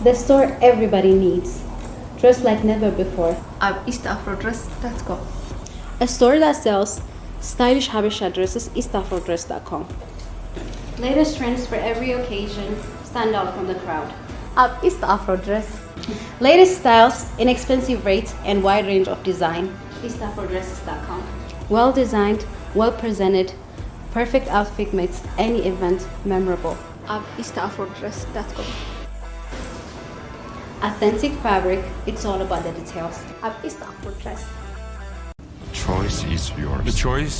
The store everybody needs. Dress like never before. ኣብ east afro dress dot com. A store that sells stylish Habesha dresses, east afro dress dot com. Latest trends for every occasion, stand out from the crowd. ኣብ east afro dress. Latest styles, inexpensive rates, and wide range of design. east afro dresses dot com. Well designed, well presented, perfect outfit makes any event memorable. ኣብ east afro dress dot com. Authentic fabric, it's all about the details. ኣብ east afro dress. Choice is yours. The choice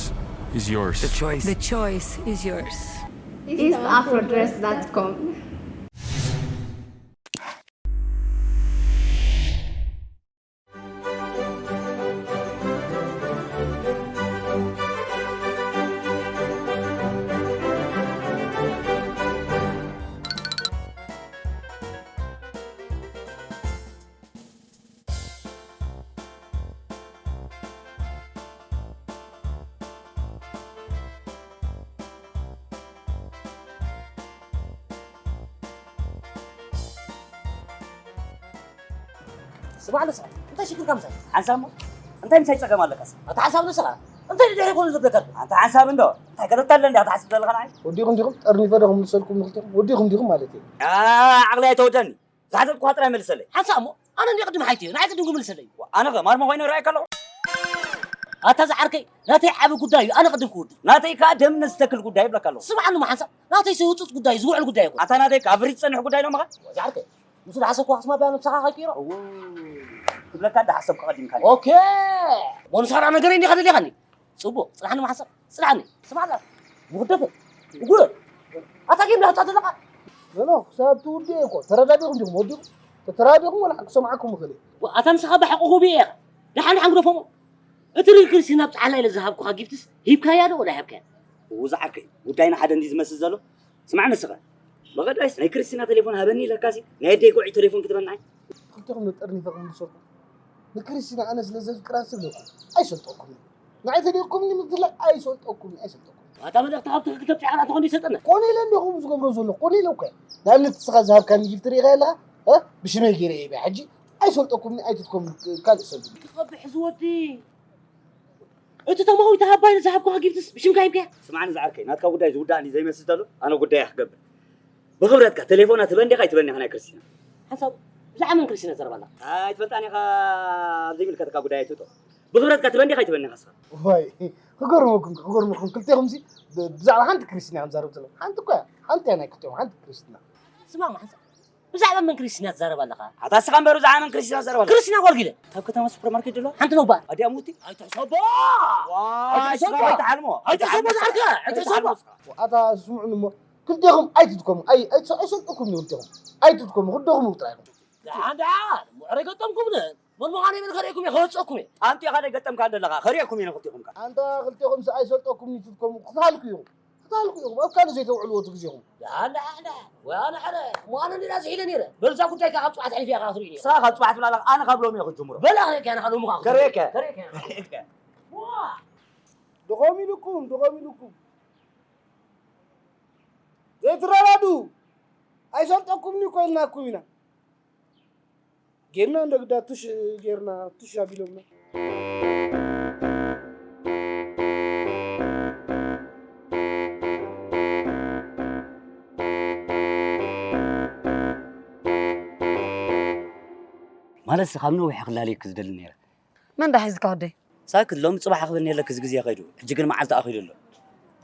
is yours. The choice. The choice is yours. east afro dress dot com. ስማዕ ንስኻ እንታይ ሽግርካ ምሳይ ሓንሳብ እሞ እንታይ ምሳይ ጸገም ኣለካ ኣታ ሓንሳብ ንስኻ እንታይ ድሕሪ ኮኑ ዝብለካ ኣታ ሓንሳብ እንዶ እንታይ ከተታለ እንዲ ኣታ ሓስብ ዘለኻ ንዓይ ወዲኹም ዲኹም ጠርኒፈ ዶ ክምልሰልኩም ንክልተኹም ወዲኹም ዲኹም ማለት እዩ ዓቕሊ ኣይተወደኒ ዝሓተትኩኻ ጥራይ መልሰለይ ሓንሳብ እሞ ኣነ እንዲ ቅድም ሓይቲ እዩ ንዓይ ቅድም ክምልሰለይ ኣነ ኸ ማርሞ ኮይነ ርኣየካ ኣለኹ ኣታ ዝዓርከይ ናተይ ዓቢ ጉዳይ እዩ ኣነ ቅድም ክውድእ ናተይ ከዓ ደም ነዝተክል ጉዳይ ይብለካ ኣለኹ ስምዓኒ ሓንሳብ ናተይ ህጹጽ ጉዳይ እዩ ዝውዕል ጉዳይ ኣይኮነ ኣታ ናተይ ካብ ፍሪጅ ዝጸንሕ ጉዳይ ዶ ምኻ ዝዓርከይ ምስ ዝሓሰብኩ ክስማ ብያ ነብስኻ ከይቅይሮ ክብለካ እንዳሓሰብኩ ቀዲምካ ኦኬ ሞንሳራ ነገር እንዲኻ ደሊኻኒ ጽቡቕ ጽናሕኒ ማሓሰብ ጽናሕኒ ስማዕላ ብጉደፈ ጉድ ኣታ ጌም ዳሕጫ ዘለኻ ኖኖ ክሳብ ትውድእ እኮ ተረዳዲኹም ዲኹም ወዲኹም ተተራዲኹም ወላ ክሰምዓኩም ይኽእል ኣታ ንስኻ ብሓቂ ሁብ እየ ደሓን ሓንግደፎሞ እቲ ሪክርሲ ናብ ጻሕላ ኢለ ዝሃብኩኻ ጊፍትስ ሂብካያ ዶ ወላ ሃብካያ ውዛ ዓርከይ ጉዳይና ሓደ እንዲ ዝመስል ዘሎ ስማዕ ንስኻ መቐዳይስ ናይ ክርስቲና ቴሌፎን ሃበኒ ኢለካሲ ናይ ኣደይ ጎዒ ቴሌፎን ክትበናይ ክልተኹም ነጠርኒፈ ክምልሰኩም ንክርስቲና ኣነ ስለ ዘፍቅራ ስብለኩም ኣይሰልጠኩምን ንዓይ ተደኩምኒ ምፍላይ ኣይሰልጠኩምን ኣይሰልጠኩም ኣታ መልእኽቲ ካብ ትኽክል ተብፅሕና ተኾንዶ ይሰጠና ኮነ ኢለ እንዲኹም ዝገብሮ ዘለኹ ኮነ ኢለ እኮ ንኣብነት ንስኻ ዝሃብካኒ ጊፍት ርኢኻ ኣለኻ ብሽመይ ገይረ እየ ሕጂ ኣይሰልጠኩምኒ ኣይትትኮም ካልእ ሰብ ክኸብሕ ዝወዲ እቲ ተማዊት ሃባይ ንዝሃብኩኻ ጊፍትስ ብሽምካ ሂብካያ ስምዓኒ ዝዓርከይ ናትካ ጉዳይ ዝውዳእ እንዲ ዘይመስል ተሎ ኣነ ጉዳይ ክገብር ብኽብረትካ ቴሌፎና ትበን ዲኻ ኣይትበን ኢኻ ናይ ክርስቲና ሓንሳብ ብዛዕባ መን ክርስቲና ዘረባ ኣለኻ ኣይትፈልጣን ኢኻ ኣብ ዘይምልከተካ ጉዳይ ኣይትውጦ ብኽብረትካ ትበን ዲኻ ኣይትበን ኢኻ ስኻ ዋይ ክገርመኩም ክገርመኩም ክልቴኹም ሲ ብዛዕባ ሓንቲ ክርስቲና ከም ዛረብ ዘለኹ ሓንቲ እኮ ሓንቲ እያ ናይ ክልቴኹም ሓንቲ ክርስቲና ስማማ ሓንሳብ ብዛዕባ መን ክርስቲና ትዛረብ ኣለኻ? ኣታ እስኻ እምበር ብዛዕባ መን ክርስቲና ትዛረብ ኣለኻ? ክርስቲና ጓል ጊለ። ካብ ከተማ ሱፐርማርኬት ደሎ ሓንቲ ነው ባር። ኣዲኣ ሙቲ። ኣይትሕሰቦ! ኣይትሕሰቦ! ኣይትሓልሞ! ኣይትሕሰቦ ዝዓርከ! ኣይትሕሰቦ! ኣታ ስምዑኒ እሞ ክልቴኹም ኣይትድከሙ ኣይሰልጠኩም ክልቴኹም ኣይትድከሙ ክደኹሙ ጥራይ ኢኹም። ደሓን ደሓን ምዕረ ገጠምኩም ነ መን ምዃነ ይብል ከርእየኩም እየ ከወፀኩም እየ። ኣንቱ ኢኻ ደይ ገጠምካ ዘለኻ ከርእየኩም እየ ንክልቴኹም ከ። ኣንታ ክልቴኹም ሲ ኣይሰልጠኩም ይትድከሙ ክትሃልኩ ኢኹም። ክታልኩ ኢኹም ኣብ ካልእ ዘይተውዕልዎ እቲ ግዜኹም። ደሓን ደሓን ደሓን ወይ ኣነ ሕረ እሞ ኣነ እንዲና ዝሒለ ነይረ በልዛ ጉዳይካ ካብ ፅዋት ሕልፊ ኢኻ ክትርኢ ነይሩ ንስኻ ካብ ፅዋት ብላላ ኣነ ካብ ሎሚ እየ ክጅምሮ በላ ክርእየካ ኢና ሎሚ ከዓ ከርእየካ ከርእየካ ኢና ከርእየካ ድኾም ኢልኩም ድኾም ኢልኩም ዘይትረዳዱ ኣይሰልጠኩምኒ እኮ ኢልናኩም ኢና ጌርና እንደ ግዳ ቱሽ ጌርና ቱሽ ኣቢሎምና ማለት ካብ ነዊሕ ክላለየኪ ዝደሊ ነይረ መን ዳ ሒዝካ ወደይ ሳክት ሎሚ ጽባሕ ኣኽብኒ ኣለኪ እዚ ግዜ ከይዱ ሕጂ ግን መዓልቲ ኣኺሉ ኣሎ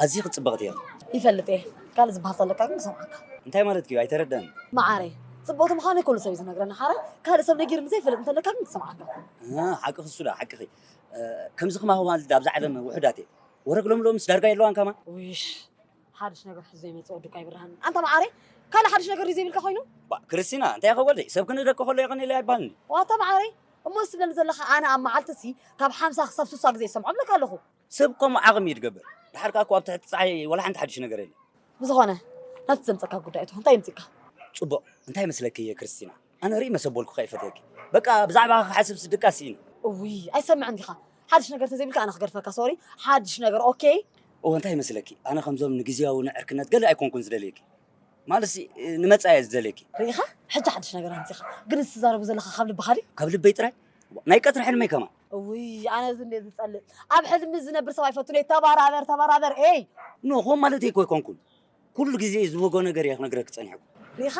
ኣዝዩ ክጽበቕ ትየ ይፈልጥ እየ ካልእ ዝበሃል ተለካ ግን ክሰምዓካ እንታይ ማለት እዩ ኣይተረደን መዓረይ ጽብቕቲ ምዃነይ ኩሉ ሰብ እዩ ዝነግረኒ ሓረ ካልእ ሰብ ነጊርኒ ዘይፈልጥ እንተለካ ግን ክሰምዓካ ሓቅኺ እሱ ዳ ሓቅኺ ከምዚ ከማኹ ማለት ኣብዛ ዓለም ውሑዳት እየ ወረግ ሎሚ ሎምስ ዳርጋ የለዋን ከማን ውይሽ ሓድሽ ነገር ሕዚ ዘይመጽእ ወዲ እኳ ኣይብርሃንን። ኣንታ መዓረይ ካልእ ሓድሽ ነገር ድዩ ዘይብልካ ኮይኑ? ባ ክርስቲና እንታይ ኢኺ ወደይ ሰብ ክንደቂ ከሎ የቐንየለይ ኣይበሃልን ድዩ? ዋታ መዓረይ እሞ እዚ ትብለኒ ዘለኻ ኣነ ኣብ መዓልቲ ሲ ካብ ሓምሳ ክሳብ ስሳ ግዜ ይሰምዖ እብለካ ኣለኹ። ሰብ ከምኡ ዓቕሚ እዩ ድገብር። ድሓር ከኣ እኮ ኣብቲ ትሕቲ ጸሓይ ወላ ሓንቲ ሓድሽ ነገር የለን። ብዝኾነ ናብቲ ዘምጸካ ጉዳይ እቶ እንታይ የምጺእካ? ጽቡቕ እንታይ መስለኪ ክርስቲና ኣነ ርኢ መሰቦልኩ ከይፈትየኪ በቃ ብዛዕባ ክሓስብ ስድቃ ስኢነ እውይ ኣይሰምዕን ዲኻ ሓድሽ ነገር ተዘይብልካ ኣነ ክገድፈካ ሶሪ ሓድሽ ነገር ኦኬ እወ እንታይ ይመስለኪ ኣነ ከምዞም ንግዝያዊ ንዕርክነት ገለ ኣይኮንኩን ዝደልየኪ ማለትሲ፣ ንመጻኢ እየ ዝደልየኪ። ርኢኻ? ሕጂ ሓድሽ ነገር ኣምጺኻ። ግን እዚ ትዛረቦ ዘለኻ ካብ ልብኻ ድዩ? ካብ ልበይ ጥራይ? ናይ ቀትሪ ሕልመይ ከማን። እውይ፣ ኣነ እዚ እንድየ ዝጸልእ። ኣብ ሕልሚ ዝነብር ሰብ ኣይፈቱን እየ። ተባራበር፣ ተባራበር፣ ኤይ! ኖ፣ ከምኡ ማለተይ እኮ ኣይኮንኩን። ኩሉ ግዜ ዝብህጎ ነገር እየ ክነግረኪ ጸኒሐኩ። ርኢኻ?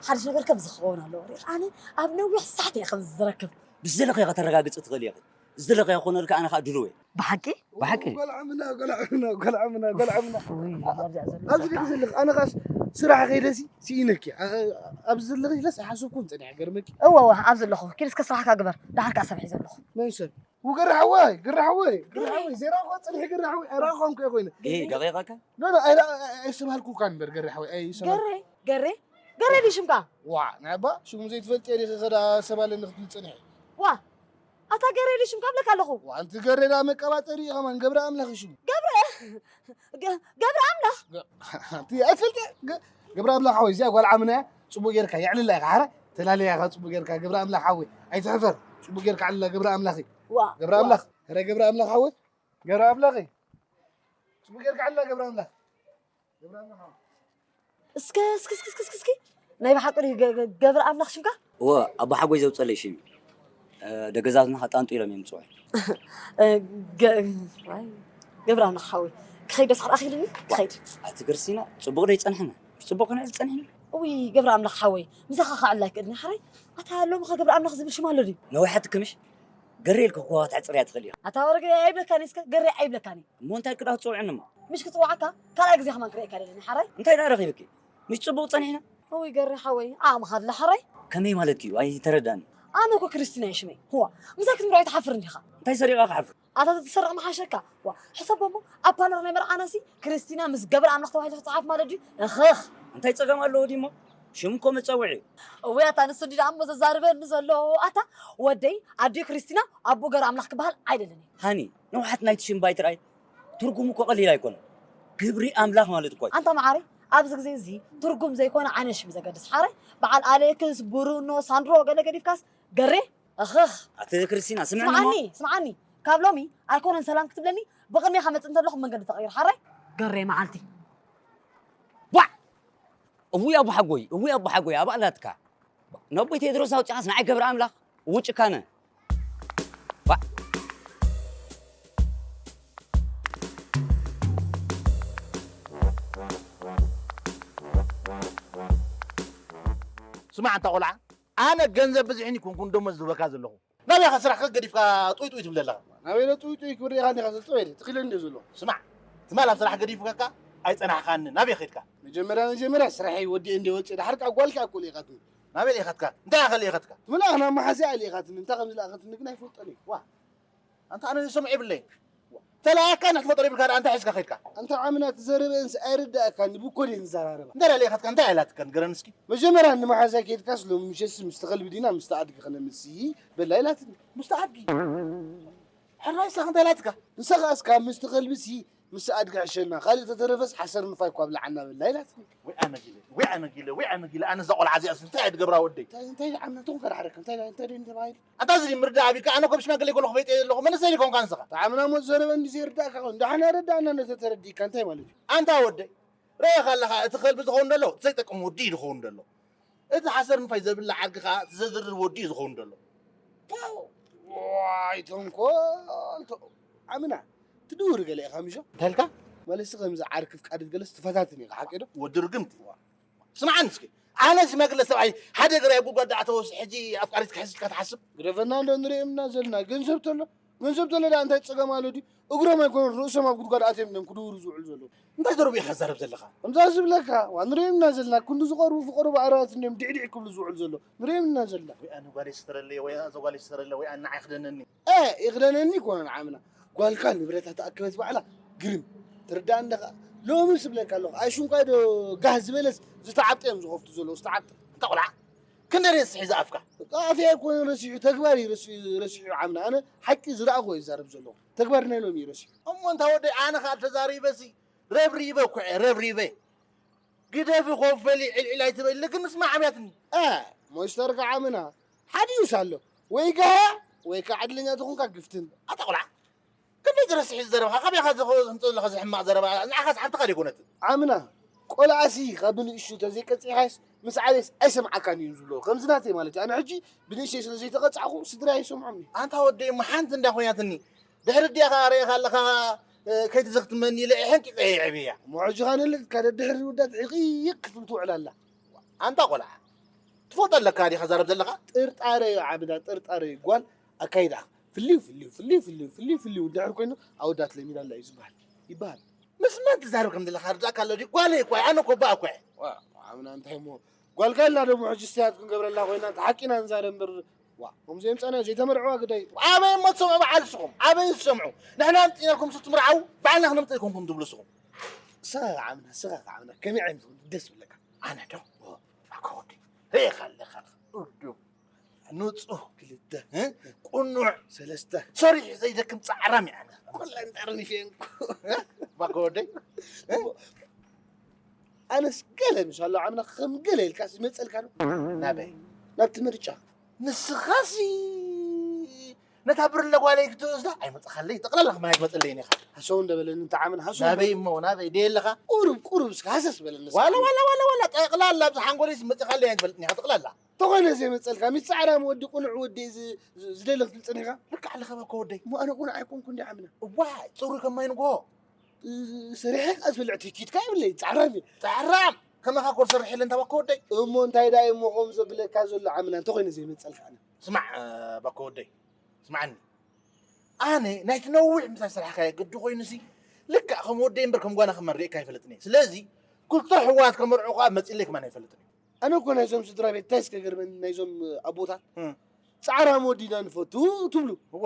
ሓድሽ ነገር ከምዚ ክኸውን ኣለዎ። ርኢኻ? ኣነ ኣብ ነዊሕ ሰዓት እየ ከምዚ ዝረክብ። ብዝደለኽዮ ከተረጋግጺ ትኽእሊ ኢኺ። ዝደለኽዮ ክኾነልኪ ኣነ ከኣ ድሉው እየ። ብሓቂ? ብሓቂ? ጓል ዓምና፣ ጓል ዓምና፣ ጓል ዓምና፣ ጓል ዓምና። ውይ፣ ኣብዚኣ ዘሎ ኣብዚ ሰዓት። ገለ ዘለኺ፣ ኣነ ኸኣስ ስራሕ ከይደሲ ስኢነኪ። ኣ-፣ ኣብዚ ዘለኺ ኢለስ ኣይሓሰብኩን ጸኒሐ፣ ገርመኪ። እወ፣ እወ፣ ኣብ ዘለኹ። ኪድ እስከ ስራሕካ ግበር። ደሓር ከኣ ሰብ ሒዘ ኣለኹ። መን ሰብ? ውገር ሓወይ፣ ግረ ሓወይ፣ ግረ ሓወይ፣ ዜና እኮ ጽንሒ ግረ ሓወይ፣ ኣይረኣኹም ከ ኮይነ። ይሄ ገበያ ቃካ? ኖ፣ ኖ፣ ኣይረ-፣ ኣይሰማልኩ እኳ እንበር፣ ገረ ሓወይ፣ ኣይሰማልኩ። ገሬ፣ ገሬ፣ ገሬ ድዩ ሽምካ? ዋ፣ ናይ ኣባ፣ ሽሙ ዘይትፈልጥ እየ፣ ሰዳ ሰባለ ንኽትብል ጽንሒ። ዋ፣ ኣታ ገሬ ድዩ ሽምካ ብለካ ኣለኹ። ዋ፣ ኣንቲ ገሬ ዳ መቀባጠሪ እዩ ከማን፣ ገብረ ኣምላኽ እዩ ሽሙ። ገብረ፣ ገ-፣ ገብረ ኣምላኽ? ገ-፣ ኣንቲ ኣይትፈልጥ እየ፣ ገ-፣ ገብረ ኣምላኽ ሓወይ፣ እዚኣ ጓል ዓምና እያ፣ ጽቡቅ ጌርካ፣ የዕልላ ኢኻ፣ ሓረ፣ ተላለያ ኢኻ፣ ጽቡቅ ጌርካ፣ ገብረ ኣምላኽ ሓወይ፣ ኣይትሕፈር፣ ጽቡቅ ጌርካ፣ ዕልላ፣ ገብረ ኣምላኽ እዩ። ዋ፣ ገብረ ዋ። ኣምላኽ፣ ኧረ ገብረ ኣምላኽ ሓወይ፣ ገብረ ኣምላኽ እዩ። ጽቡቅ ጌርካ፣ ዕልላ፣ ገብረ ኣምላኽ። ገብረ ኣምላኽ ሓወይ። እስከ እስከ እስከ እስከ እስከ ናይ ብሓቂ ድዩ ገ- ገ- ገብረ ኣምላኽ ሽምካ? እወ፣ ኣቦ ሓጎይ ዘውፀለይ ሽም እዩ። እ፣ ደገዛትና ጣንጡ ኢሎም እዮም ዝፅውዑ። እ፣ ገ- ዋይ፣ ገብረ ኣምላኽ ሓወይ ክኸይድ ዶ ስኽር ኣኺልኒ ክኸይድ። ኣቲ ክርስቲና፣ ፅቡቕ ዶ ይፀንሐና? ፅቡቕ ክነዕል ፀኒሕና? እውይ ገብረ ኣምላኽ ሓወይ ምሳኻ ክዕላ ኣይክእልን ሓረይ። ኣታ ሎሚ ኸ ገብረ ኣምላኽ ዝብል ሽም ኣሎ ድዩ? ነዊሓትኪ ምሽ? ገሬ ኢልኪ እኮ ክትሕፅርያ ትኽእሊ ኢኺ። ኣታ ወረገ ኣይብለካን እስከ ገሬ ኣይብለካን እዩ። እሞ እንታይ ክዳ ክትፅውዕኒ እሞ? ምሽ ክፅውዓካ ካልኣይ ግዜ ከማን ክርእየካ ኣይደልን ሓራይ። እንታይ ደኣ ረኺብኪ? ምሽ ፅቡቕ ፀኒሕና? እውይ ገሬ ሓወይ ዓቕምኻ ኣላ ሓራይ። ከመይ ማለትኪ እዩ? ኣይተረድኣኒ። ኣነ እኮ ክርስቲና እዩ ሽመይ። ህዋ ምሳይ ክትምርዖ ኣይትሓፍርን ዲኻ? እንታይ ሰሪቓ ክሓፍር? ኣታ ተትሰርቕ ምሓሸካ። ዋ ሕሰቦ እሞ ኣብ ፓነር ናይ መርዓናሲ ክርስቲና ምስ ገብረ ኣምላኽ ተባሂሉ ክፅሓፍ ማለት ድዩ? እኽኽ። እንታይ ፀገም ኣለዎ ድዩ እሞ? ሽም እኮ መፀውዒ እዩ። እውይ ኣታ ንሱ እንዲ ደኣ እሞ ዘዛርበኒ ዘሎ። ኣታ ወደይ ኣዲኡ ክርስቲና ኣቦኡ ገብረ ኣምላኽ ክበሃል ኣይደልን እየ። ሃኒ ንውሓት ናይቲ ሽም ባይትርኣይ ትርጉሙ እኮ ቀሊል ኣይኮነን። ግብሪ ኣምላኽ ማለት እኮ እዩ። ኣንታ መዓረይ ኣብዚ ግዜ እዚ ትርጉም ዘይኮነ ዓይነት ሽም ዘገድስ ሓራይ በዓል ኣሌክስ፣ ብሩኖ፣ ሳንድሮ ገለ ገዲፍካስ ገሬ እኽኽ። ኣቲ ክርስቲና ስምዕኒ እሞ። ስምዓኒ ስምዓኒ ካብ ሎሚ ኣይኮነን ሰላም ክትብለኒ ብቕድሜኻ መጽእ እንተለኹ መንገዲ ተቐይር ሓራይ ገሬ መዓልቲ። ዋዕ እውይ ኣቦ ሓጎይ እውይ ኣቦ ሓጎይ ኣባእላትካ ነቦይ ቴድሮስ ኣውጺኻስ ንዓይ ገብረ ኣምላኽ እው ጭካነ። ዋዕ ስማዕ ኣንታ ቆልዓ ኣነ ገንዘብ ብዝሕን ይኩንኩን ደሞዝ ዝህበካ ዘለኹ ናበይ ኢኻ ስራሕካ ገዲፍካ ጡይ ጡይ ትብል ኣለኻ ናበይ ኢለ ጡይ ጡይ ክብል ዲኻ እንዲኻ ዘልጥበ ኢለ ትኽኢለኒ እንደ ዘሎ ስማዕ ትማል ኣብ ስራሕ ገዲፉካ ኣይጸናሕካኒ ናበይ ኸድካ መጀመርያ መጀመርያ ስራሐይ ወዲኤ እንደ ወፅእ ዳሕር ካብ ጓልካ እኮ ልኢኻትኒ ናበይ ልኢኻትካ እንታይ ኢኻ ልኢኻትካ ትምልኣኽ ናብ መሓዝያ ልኢኻትኒ እንታይ ከም ዝለኣኸትኒ ግን ኣይፈልጦን እየ ዋ ኣንታ ኣነ ሰምዐ ይብለይ ተለኣካ ንሕትፈጠር ይብልካ ደኣ እንታይ ሒዝካ ከድካ ኣንታ ዓምና ትዘረበ እንስ ኣይርዳእካኒ ብኮድ እየ ንዘራረባ እንታይ ዳኣ ልኢኻትካ እንታይ ኢላትካ ንገረን እስኪ መጀመርያ ንመሓዛይ ከድካስ ሎሚ ምሸትሲ ምስ ተኸልቢ ዲና ምስ ተኣድጊ ከነምሲ በላ ኢላትኒ ምስ ተኣድጊ ሕራይ ሳኽ እንታይ ኢላትካ ንሳ ከኣ እስካ ምስ ተኸልቢሲ ምስ ኣድጊ ሕሸና ካልእ ተተረፈስ ሓሰር ንፋይ እኳ ብልዓና በላ ኢላትኒ ወይ ኣነ ጊለ ወይ ኣነ ጊለ ወይ ኣነ ጊለ ኣነ እዛ ቆልዓ እዚኣስ እንታይ እያ ትገብራ ወደይ እንታይ እንታይ ዓምና ትኹን ከዳሕረካ እንታይ እንታይ እንታይ ተባሂሉ ኣታ እዚ ምርዳእ ኣቢልካ ኣነ ኮ ብሽማግሌ ኮለኹ ፈይጠ ዘለኹ መለሰ ኢልኮንካ ንስኻ ዓምና ሞ ዝዘረበ እንዲ ዘይርዳእካ ኸውን ዳሕና ረዳእና ነተ ተረዲእካ እንታይ ማለት እዩ ኣንታ ወደይ ረእኻ ኣለኻ እቲ ከልቢ ዝኸውን ደሎ እቲ ዘይጠቅም ወዲ እዩ ዝኸውን ደሎ እቲ ሓሰር ንፋይ ዘብላ ዓርኪ ኸዓ እቲ ዘዝርር ወዲ እዩ ዝኸውን ደሎ ዋይ ተንኮል ዓምና ትድውር ገለ ኢኻ ምሾ እንታይ ኢልካ መለሲ ከምዚ ዓርኪ ፍቃድት ገለስ ትፈታትን ኢኻ ሓቂ ዶ ወዲ ርግምቲ ስምዓኒ እስኪ ኣነ ሽማግለ ሰብኣይ ሓደ ግራይ ጉድጓድ ዳኣ ተወሲ ሕጂ ኣፍቃሪት ክሕዝ ኢልካ ትሓስብ ግደፈና እንዶ ንሪኦም እና ዘለና ገንዘብ ተሎ ገንዘብ ተሎ ዳኣ እንታይ ፀገም ኣሎ ድዩ እግሮም ኣይኮኑን ርእሶም ኣብ ጉድጓድ ኣትዮም እዮም ክድውሩ ዝውዕሉ ዘለዉ እንታይ ዘረቡ ኢኻ ትዛረብ ዘለኻ ከምዛ ዝብለካ ዋ ንሪኦም እና ዘለና ክንዲ ዝቐርቡ ፍቐሩ ባዕራት እንዲዮም ድዕድዕ ክብሉ ዝውዕሉ ዘለዉ ንሪኦም እና ዘለና ወይ ኣነ ጓለይ ስተረለየ ወይ ኣነ ጓለይ ስተረለ ወይ ኣነ ንዓይ ክደነኒ እ ይኽደነኒ ይኮነ ንዓምና ጓልካ ንብረታ ተኣከበት ባዕላ ግርም ትርዳእ እንደኻ ሎሚ ስብለካ ኣለኹ ኣይ ሽንኳይ ዶ ጋህ ዝበለስ ዝተዓብጠ እዮም ዝኸፍቱ ዘለዉ ዝተዓብጠ እንታ ቆልዓ ክንደይ ሬስ ሒዛ ኣፍካ ኣፍያ ኣይኮነ ረሲሑ ተግባር እዩ ረሲሑ ዓምና ኣነ ሓቂ ዝረኣኹ እየ ዝዛረብ ዘለኹ ተግባር ናይ ሎሚ እዩ ረሲሑ እሞ እንታ ወደይ ኣነ ከዓ ተዛሪበሲ ረብሪበ ኩዐ ረብሪበ ግደፊ ኮፈሊ ዕልዒል ኣይትበሊ ግን ምስማዕ ኣብያትኒ እ ሞይስተር ከዓ ምና ሓዲኡስ ኣሎ ወይ ጋህያ ወይ ከዓ ዕድለኛ ተኾንካ ግፍትን ኣታ ቆልዓ ከመይ ዝረስሒ ዘረባኻ ካበይ ኢኻ ከምፅእ ዘለኻ ዝሕማቕ ዘረባ ንዓኻስ ሓፍትኻ ደይኮነትን ዓምና ቆልዓሲ ካብ ብንእሽቱ ተዘይቀፂዕኻስ ምስ ዓበየስ ኣይሰምዓካን እዩ ዝብሎ። ከምዚ ናተይ ማለት እዩ። ኣነ ሕጂ ብንእሽተይ ስለ ዘይተቐፃዕኹ ስድራ ኣይሰምዖም እዩ። ኣንታ ወደይ እሞ ሓንቲ እንዳ ኮይናትኒ ድሕሪ ዲኻ ርእኻ ኣለኻ ከይትዘኽትመኒ ኢለ ሕንቂቐ እየ የዕብያ። እሞ ሕጂ ኻነለትካ ደድሕሪ ወዳት ሕቕይቕ ክትብል ትውዕል ኣላ። ኣንታ ቆልዓ ትፈልጦ ኣለካ ዲኻ ዛረብ ዘለኻ? ጥርጣረ እዩ ዓብዳ ጥርጣረ እዩ። ጓል ኣካይዳ ፍልዩ ፍልዩ ፍልዩ ፍልዩ ፍልዩ ፍልዩ ድሕር ኮይኑ ኣወዳት ለሚዳ ኣላ እዩ ዝበሃል ይበሃል። ምስ መን ትዛረብ ከም ዘለኻ ርዳእካ ኣሎ ድዩ? ጓለይ እኮ እየ፣ ኣነ እኮ ኣቦኣ እኮ እየ። ዋ፣ ዓምና እንታይ እሞ ጓልካ ኢልና ደሞ ሕጂ ስትያት ክንገብረላ ኮይና ተሓቂና ንዛረብ እምበር ዋ፣ ከምዚ የምፀና ዘይተመርዕዋ ግዳይ። ኣበይ እሞ ትሰምዑ በዓል ንስኹም? ኣበይ ትሰምዑ? ንሕና ኣምፂእናልኩም ሱ ትምርዓው ባዕልና ክነምፅእ ኢልኩም ትብሉ ንስኹም። ስኻ ዓምና ስኻ ዓምና ከመይ ዓይነት ወዲ ደስ ብለካ? ኣነ ዶ ኣኮ ወዲ ርኢኻ ኣለኻ እርዱም ንጹህ ክልተ እ? ቁኑዕ ሰለስተ ሰሪሑ ዘይደክም ጻዕራም እየ ኣነ። ኩለን ጠርኒፈ እየ እንኮ። ባኮ ወደይ እ? ኣነስ ገለ ምሻሎ ዓምና ከም ገለ ኢልካ ዝመጸልካ ነው። ናበይ? ናብቲ ምርጫ። ንስኻሲ ነታ ብርለ ጓለይ ክትወስዳ ኣይመጽኻለይ፣ ጠቕላላ ከማን ኣይትመጽለይን ኢኻ። ሃሰው እንደበለኒ እንተ ዓምን ሃሰው ናበይ እሞ ናበይ ደየ ኣለኻ? ቁሩብ ቁሩብ እስከ ሃሰስ በለኒ እስከ። ዋላ ዋላ ዋላ ዋላ ጠቕላላ ኣብዚ ሓንጎለይ መጽኻለይ ኣይትፈልጥን ኢኻ ጠቕላላ። ተኾይነ ዘይመጸልካ፣ ምስ ጻዕራም ወዲ ቁኑዕ ወዲ ዝ-፣ ዝ-፣ ዝደሊ ክትብል ጸኒኻ? ልክዕ ኣለኻ ባኮ ወደይ። እሞ ኣነ ቁኑዕ ኣይኮንኩ እንዲ ዓምና። እዋ፣ ጽሩይ ከማይ ንግሆ። እ፣ ሰሪሐ ከኣ ዝብልዕ ትኪትካ የብለይ፣ ጻዕራም እየ። ጻዕራም? ከማኻ እኮ ዝሰርሕ የለን፣ እታ ባኮ ወደይ። እሞ እንታይ ደኣ እሞ ከምኡ ዘብለካ ዘሎ ዓምና፣ እንተኾይነ ዘይመጸልካ ኣነ? ስማዕ፣ እ፣ ባኮ ወደይ፣ ስምዓኒ። ኣነ ናይቲ ነዊሕ ምሳይ ዝሰራሕካዮ ግዲ ኮይኑሲ፣ ልክዕ ከም ወደይ እምበር ከም ጓና ክመርየካ ኣይፈልጥን እየ። ስለዚ፣ ክልተ ኣሕዋት ከመርዑኻ መጺለይ ከማን ኣይፈልጥን እየ። ኣነ እኮ ናይዞም ስድራ ቤት እንታይ እስከ ገርመኒ ናይዞም ኣቦታት እም። ጻዕራም ወዲና ንፈቱ ትብሉ። እወ።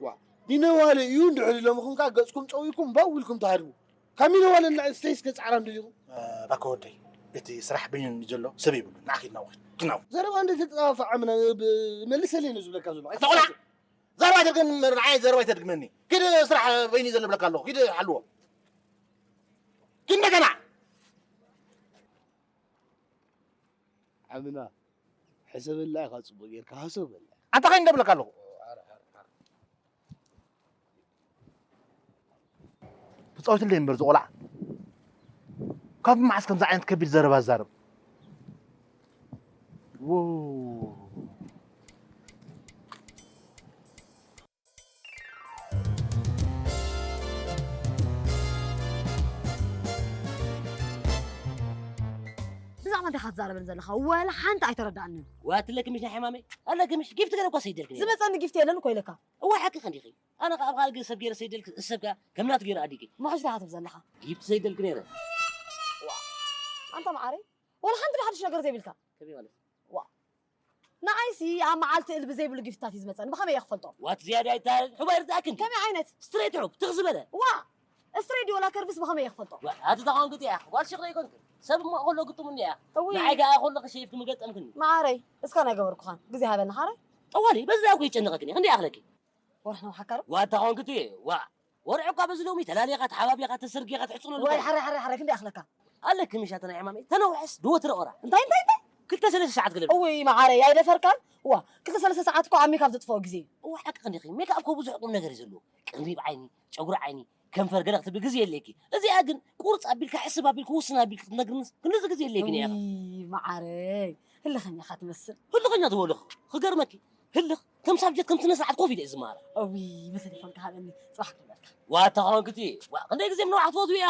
ዋ። ኒነዋለ እዩ እንድሕር ኢሎምኹም ከኣ ገጽኩም ጸዊኩም ባው ኢልኩም ትሃድሙ። ካብ ሚነዋለ ንላዕሊ እንታይ እስከ ጻዕራም ደሊኹም? እ፣ ባኮ ወደይ፣ እቲ ስራሕ በይኑ ዘሎ ሰብ የብሉን። ንዓ ኪድ ናውኺድ። ኪድ ናውኺድ። ዘረባ እንደ ተጠፋፋዕ ምና-፣ ብ-፣ መልሰለይ ነው ዝብለካ ዘሎ። ኣታ ቆልዓ! ዘረባ ኣይተድግመኒ፣ ንዓይ ዘረባ ኣይተድግመኒ። ኪድ ስራሕ በይኑ ዘሎ ብለካ ኣለኹ። ኪድ ሓልዎ። ኪድ እንደገና። ዓምና፣ ሕሰበላ ኢኻ፣ ጽቡቕ ጌርካ ሃሰው በላ። ኣንታ ኸይ እንደብለካ ኣለኹ። ተጻወትለይ እምበር ዝቖልዓ። ካብ መዓስ ከምዚ ዓይነት ከቢድ ዘረባ ዝዛረብ? ዎ። ብዛዕባ እንታይ ኢኻ ትዛረበኒ ዘለኻ? ወላ ሓንቲ ኣይተረድኣንን። ዋትለኪ ምሽ ናይ ሕማመይ ኣለኪ ምሽ ጊፍቲ ገለ እኳ ሰይደልኪ ነይረ። ዝመጸኒ ጊፍቲ የለን እኮ ኢለካ። እዋ ሓቂ ኸንዲኺ። ኣነ ኸኣ ኣብ ካልእ ሰብ ገይረ ሰይደልኪ፣ እሰብ ከኣ ከም ናቱ ገይረ ኣዲገ። ሞሐሽ ዲኻ ትብል ዘለኻ? ጊፍቲ ሰይደልኪ ነይረ። ዋ፣ ኣንታ መዓረይ፣ ወላ ሓንቲ ሓድሽ ነገር ዘይብልካ። ከመይ ማለት? ዋ፣ ንዓይሲ ኣብ መዓልቲ እልቢ ዘይብሉ ጊፍትታት እዩ ዝመጸኒ። ብኸመይ እየ ክፈልጦ? ዋት ዝያዳ ኣይተሃል፣ ሕቦ ኣይርድኣክን ድዩ? ከመይ ዓይነት? ስትሬት ሕብ፣ ትኽ ዝበለ። ዋ፣ ስትሬት ድዩ ወላ ከርቭስ ብኸመይ እየ ክፈልጦ? ዋ፣ ኣቲ ተኾንኪ እያ፣ ጓል ሽኽ ዘይኮንኪ። ሰብ እሞ ከሎ ግጥሙኒ እያ። እውይ። ንዓይ ከኣ ከሎ ከሸይፍኪ ምገጠምክኒ። መዓረይ፣ እስካ ናይ ገበርኩኻን። ግዜ ሃበኒ ሓረይ። ጠዋሊ፣ በዚ እኮ ይጨነቐክኒ። ክንደይ ይኣኽለኪ? ወርሒ ነው ሓካሩ? ዋ፣ ተኾንኪ እየ፣ ዋ። ወርሒ እኳ በዚ ሎሚ ተላሊኻ፣ ተሓባቢኻ፣ ተሰርጊኻ፣ ትሕጽነሉ ወይ እኮ። ሓረይ፣ ሓረይ፣ ሓረይ፣ ክንደይ ይኣኽለካ? ኣለኪ ምሻ ተናይ ሕማመይ፣ ተነውሐስ፣ ድወ ትረኦራ። እንታይ፣ እንታይ፣ እንታይ? ክልተ ሰለስተ ሰዓት ገለ። እውይ፣ መዓረይ፣ ኣይደፈርካን? ዋ፣ ክልተ ሰለስተ ሰዓት እኮ ኣብ ሜካፕ ዘጥፍኦ ግዜ እዩ። እዋ፣ ሓቂ ክንዲኺ፣ ሜካፕ እኮ ብዙሕ ቁም ነገር እዩ ዘለዎ። ቅንድብ ዓይኒ፣ ጨጉሪ ዓይኒ፣ ከንፈር ገለ ክትብሊ ግዜ የለኪ። እዚኣ ግን ቁርጽ ኣቢልካ፣ ሕስብ ኣቢልካ፣ ውስን ኣቢልካ ክትነግርንስ ክንድዚ ግዜ የለኪን እያ። እውይ፣ መዓረይ፣ ህልኸኛ ኢኻ ትመስል። ህልኸኛ ትበሎ፣ ክገርመኪ፣ ህልኽ ከም ሳብጀክት፣ ከም ስነ ስርዓት ኮፍ ኢለ እየ ዝመሃራ። እውይ፣ ብቴሌፎንካ ሃበኒ፣ ጽባሕ ክብለካ። ዋታ ኾንክቲ፣ ዋ፣ ክንደይ ግዜ ምንዋሕ ትፈትዊ እያ።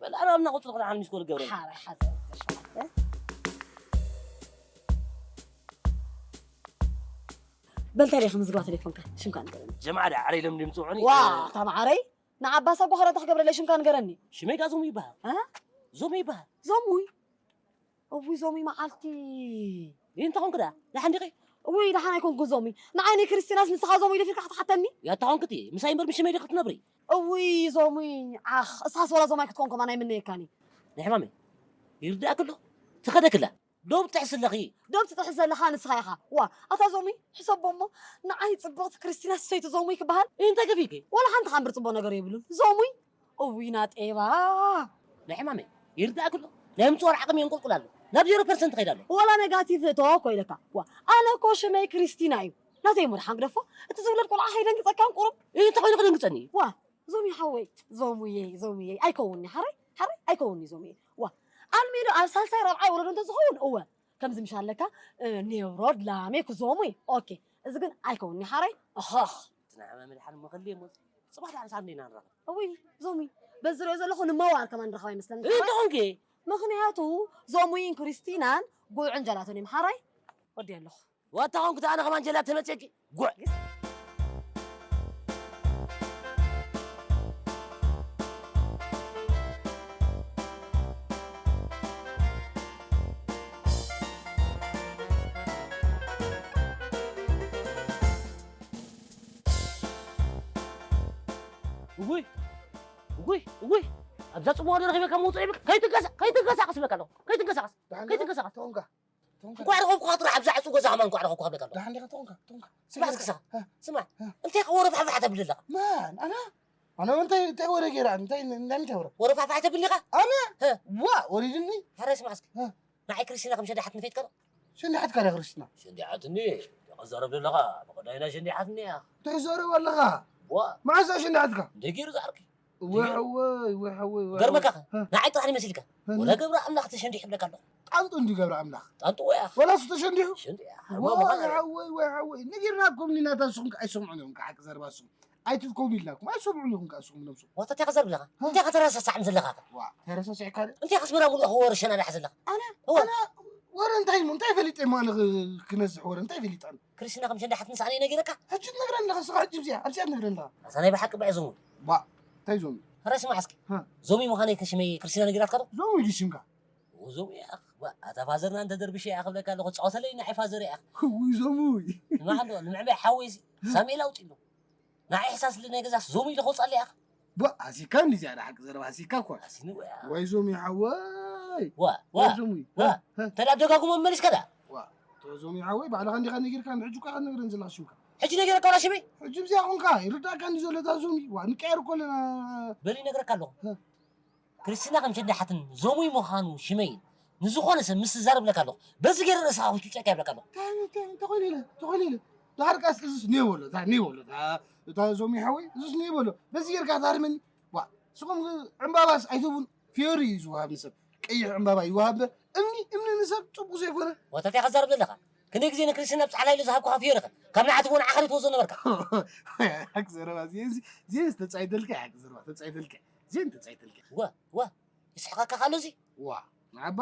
በል፣ ኣነ ኣብ ናቑጽሪ ክልተ ሓን ሚስኮል ገብረ። ሓራይ ሓዘ። በል፣ እንታይ ዲኻ ምዝግባ ቴሌፎንካ? ሽምካ ንገረኒ። ጀማዓ ዳ፣ ዓረይ ሎም ድምፅውዑኒ። ዋ፣ እታ መዓረይ፣ ንዓባ ሳጓ ኸረታ ክገብረለይ ሽምካ ንገረኒ። ሽመይ ጋ ዞሙ ይበሃል። እ? ዞሙ ይበሃል። ዞሙይ? እውይ፣ ዞሙይ መዓልቲ። ይህ እንታይ ኾንክ ዳ? ደሓን ዲኺ? እውይ፣ ደሓን ኣይኮንኩን ዞሙይ። ንዓይ ናይ ክርስቲናስ ንስኻ ዞሙይ ደፊርካ ክትሓተኒ? ያታ ኾንክቲ፣ ምሳይ እምበር ምስ ሽመይ ዲኺ ክትነብሪ? እውይ፣ ዞሙይ፣ ዓኽ፣ እሳስ ወላ ዞማይ ክትኮን ከማን ኣይምነየካን እየ። ናይ ሕማመይ፣ ይርዳእክ ኣሎ? ትኸደክላ? ዶብ ትጥሕስ ኣለኺ። ዶብ ትጥሕስ ዘለኻ ንስኻ ኢኻ። ዋ፣ ኣታ ዞሙይ፣ ሕሰቦ እሞ፣ ንዓይ ጽብቕቲ ክርስቲናስ ሰይቲ ዞሙይ ክበሃል? እንታይ ከፊእኪ? ወላ ሓንቲ ከኣ እምበር ጽቡቕ ነገር የብሉን። ዞሙይ? እውይ፣ ናጤባ። ናይ ሕማመይ፣ ይርዳእክ ኣሎ? ናይ ምጽዋር ዓቕሚ የንቆልቁል ኣሎ። ናብ ዜሮ ፐርሰንት ከይዳ ኣሎ። ወላ ኔጋቲቭ እቶ እኮ ኢለካ። ዋ፣ ኣነ እኮ ሽመይ ክርስቲና እዩ። ናተይ እሞ ደሓን ግደፎ። እቲ ዝውለድ ቆልዓ ከይደንግጸካን ቁሩብ። እንታይ ኮይኑ ክደንግጸኒ? ዋ፣ ዞሚ ሓወይ፣ ዞሙየይ፣ ዞሙየይ፣ ኣይከውንኒ፣ ሓረይ፣ ሓረይ፣ ኣይከውንኒ ዞሙየይ። ዋ፣ ኣልሜዶ ኣብ ሳልሳይ ራብዓይ ወለዶ እንተዝኸውን እወ ከምዚ ምሽ ኣለካ፣ ኔብሮድ ላሜ ክዞሙ እዩ። ኦኬ፣ እዚ ግን ኣይከውን ሓራይ። ኣኻኽ። ትናዕመ ምድሓን መኸልየ ሞ ጽባሕ ድሓን ሳብ እንዴና ንራኸብ። እውይ ዞሚ፣ በዚ ሪኦ ዘለኹ ንመዋር ከማን ንረኸባ ይመስለኒ ሓራይ። እንተኾንኪ ምኽንያቱ ዞሙይን ክርስቲናን ጉዕን ጀላቶን እዮም ሓራይ። ወዲ ኣለኹ። ዋታ ኾንኩ ኣነ ከማን ጀላት ተመጽየኪ ጉዕ። እውይ እውይ እውይ ኣብዛ ጽምዋ ዶ ረኺበካ ምውጽእ ይብል። ከይትንቀሳ ከይትንቀሳቐስ ይብለካ ኣለኹ። ከይትንቀሳቐስ ደሓን ዲኻ? ከይትንቀሳቐስ። ተወንካ? ተወንካ? እንኳዕ ረኸብኩኻ ጥራሕ ኣብዛ ዕጹ ገዛ ከማን እንኳዕ ረኸብኩኻ ይብለካ ኣለኹ። ደሓን ዲኻ? ተወንካ? ተወንካ? ስማዕ እስኪ ስኻ። ሀ። ስማዕ ሀ። እንታይ ከ ወረ ፋሕፋሕ ተብል ኣለኻ? ማን? ኣነ? ኣነ እውን እንታይ እንታይ ወረ ገይረ? ኣነ እንታይ እንታይ እንታይ ወረ? ወረ ፋሕፋሕ ተብል ኣለኻ? ኣነ? ሀ። ዋ ወሪድኒ። ሓራይ ስማዕ እስኪ። ሀ። ንዓይ ክርስቲና ከም ሸንዳሓት ንፈይትካ ዶ? ሸንዳሓትካ ዳ ክርስቲና? ሸንዲሓትኒ ተቐዛረብ ዘለኻ ብቐዳይና ሸንዲሓትኒ እያ። እንታይ ትዛረብ ኣለኻ? ዋ መዓስ እያ ሸንዳሓትካ? እንታይ ገይሩ ዝዓርኪ? ወይ ሓወይ ወይ ሓወይ ወይ ገርመካ ሓወይ። ንዓይ ጥራሕ ይመስልካ። እ። ወላ ገብረ ኣምላኽ ተሸንዲሑ ይብለካ ኣለኹ። ጣንጡ እንዲ ገብረ ኣምላኽ። ጣንጡ ወያ። ወላ እሱ ተሸንዲሑ? ሽንቲ እያ። ዋ ሓወይ ወይ ሓወይ ነጊርናኩም ኒናታ ንስኹም ከ ኣይሰምዑን እዮም ከ ሓቂ ዘረባ ንስኹም ኣይትትከውኑ ኢልናኩም ኣይሰምዑን ኢኹም ከ ንስኹም ነብሱ። ዋታ እንታይ ከዘርብ ኣለኻ? እንታይ ከተረሳሳዕም ዘለኻ ከ? ዋ ተረሳሲዕካ ዶ? እንታይ ከስመራ ሙሉእ ክወርሸና ዳሕ ዘለኻ? ኣነ እወ። ኣነ ወረ እንታይ እሞ እንታይ ፈሊጠ እሞ ኣነ ክ- ክነዝሕ ወረ እንታይ ፈሊጠ ኣነ? ክርስትና ከም ሸንዳሓት ንስኣነ ነጊረካ? ሕጂ ትነግረኒ ኣለኻ ንስኻ ሕጂ እዚኣ ኣብዚኣ ትነግረኒ ኣለኻ። ኣታ ናይ ብሓቂ ብዐ ዞሙ። ባ እንታይ ዞሙ? ሕራይ ስማዕ እስኪ። ሃ። ዞሚ ምዃነይ ከሽመይ ክርስትና ነጊራትካ ዶ? ዞሙ ኢሉ ሽምካ። ዞሚ ያኽ ባ ኣታ ፋዘርና እንተ ደርብሽ ያኽ ብለካ ኣለኹ ጻወተለይ ናይ ፋዘር ያኽ። ውይ ዞሙ። ንማዕዶ ንምዕባይ ሓወይ ሳሜል ኣውጢሉ። ንዓይ ኢሕሳስ ኢሉ ናይ ገዛስ ዞም ኢሉ ክወፅኣለይ ኢኻ። ቧእ፣ ሃሲካ እንዲ ዝያዳ ሓቂ ዘረባ ሃሲካ እኳ። ሃሲኒ ወያ። ወይ ዞም ይሓወይ። ዋ፣ ዋ፣ ወይ ዞም እዩ። ዋ። ዋ፣ ዋ። ተዳ ደጋግሞ መመሊስካ ዳ። ዋ፣ እቶ ዞም ይሓወይ፣ ባዕልኻ እንዲኻ ነጊርካ፣ ንሕጂ እኳ ኢኻ ትነግረን ዘለኻ ሽምካ። ሕጂ ነጊረካ ዋላ ሽመይ? ሕጂ ብዚኣ ኾንካ፣ ይርዳእካ እንዲ ዘሎ እታ ዞም እዩ። ዋ፣ ንቀየር እኮ ኣለና። በል ይነግረካ ኣለኹ። ሀ። ክርስትና ከም ሸንዳሓትን ዞሙይ ምዃኑ ሽመይን ንዝኾነ ሰብ ምስ ትዛረብ ብለካ ኣለኹ። በዚ ገይረ ርእስኻ ክጭጨካ ይብለካ ኣለኹ። እንታይ እንታይ እንታይ ኾይኑ ኢለ እንታይ ኾይኑ ኢለ ድሓር ቃስ እዙስ ኔው በሎ እታ ኔው በሎ እታ እታ ዞሙይ ሓወይ እዙስ ኔው በሎ በዚ ጌርካ ታርመኒ ዋ ስኹም ዕምባባስ ኣይትህቡን ፊዮሪ እዩ ዝወሃብ ንሰብ ቀይሕ ዕምባባ ይወሃብ እምበር እምኒ እምኒ ንሰብ ጽቡቕ ዘይኮነ። ዋታ እንታይ ከዛርብ ዘለኻ ክንደይ ግዜ ንክርስትና ብጻሕላይ ኢለ ዝሃብኩኻ ፊዮሪ ኸ ካብ ንዓት እውን ዓኽሪ ትወስዶ ነበርካ። ሓቂ ዘረባ ዜን ተጻይተልካ ሓቂ ዘረባ ተጻይተልካ ዜን ተጻይተልካ። ዋ ዋ ይስሕቐካ ካሎ እዚ ዋ ንዓባ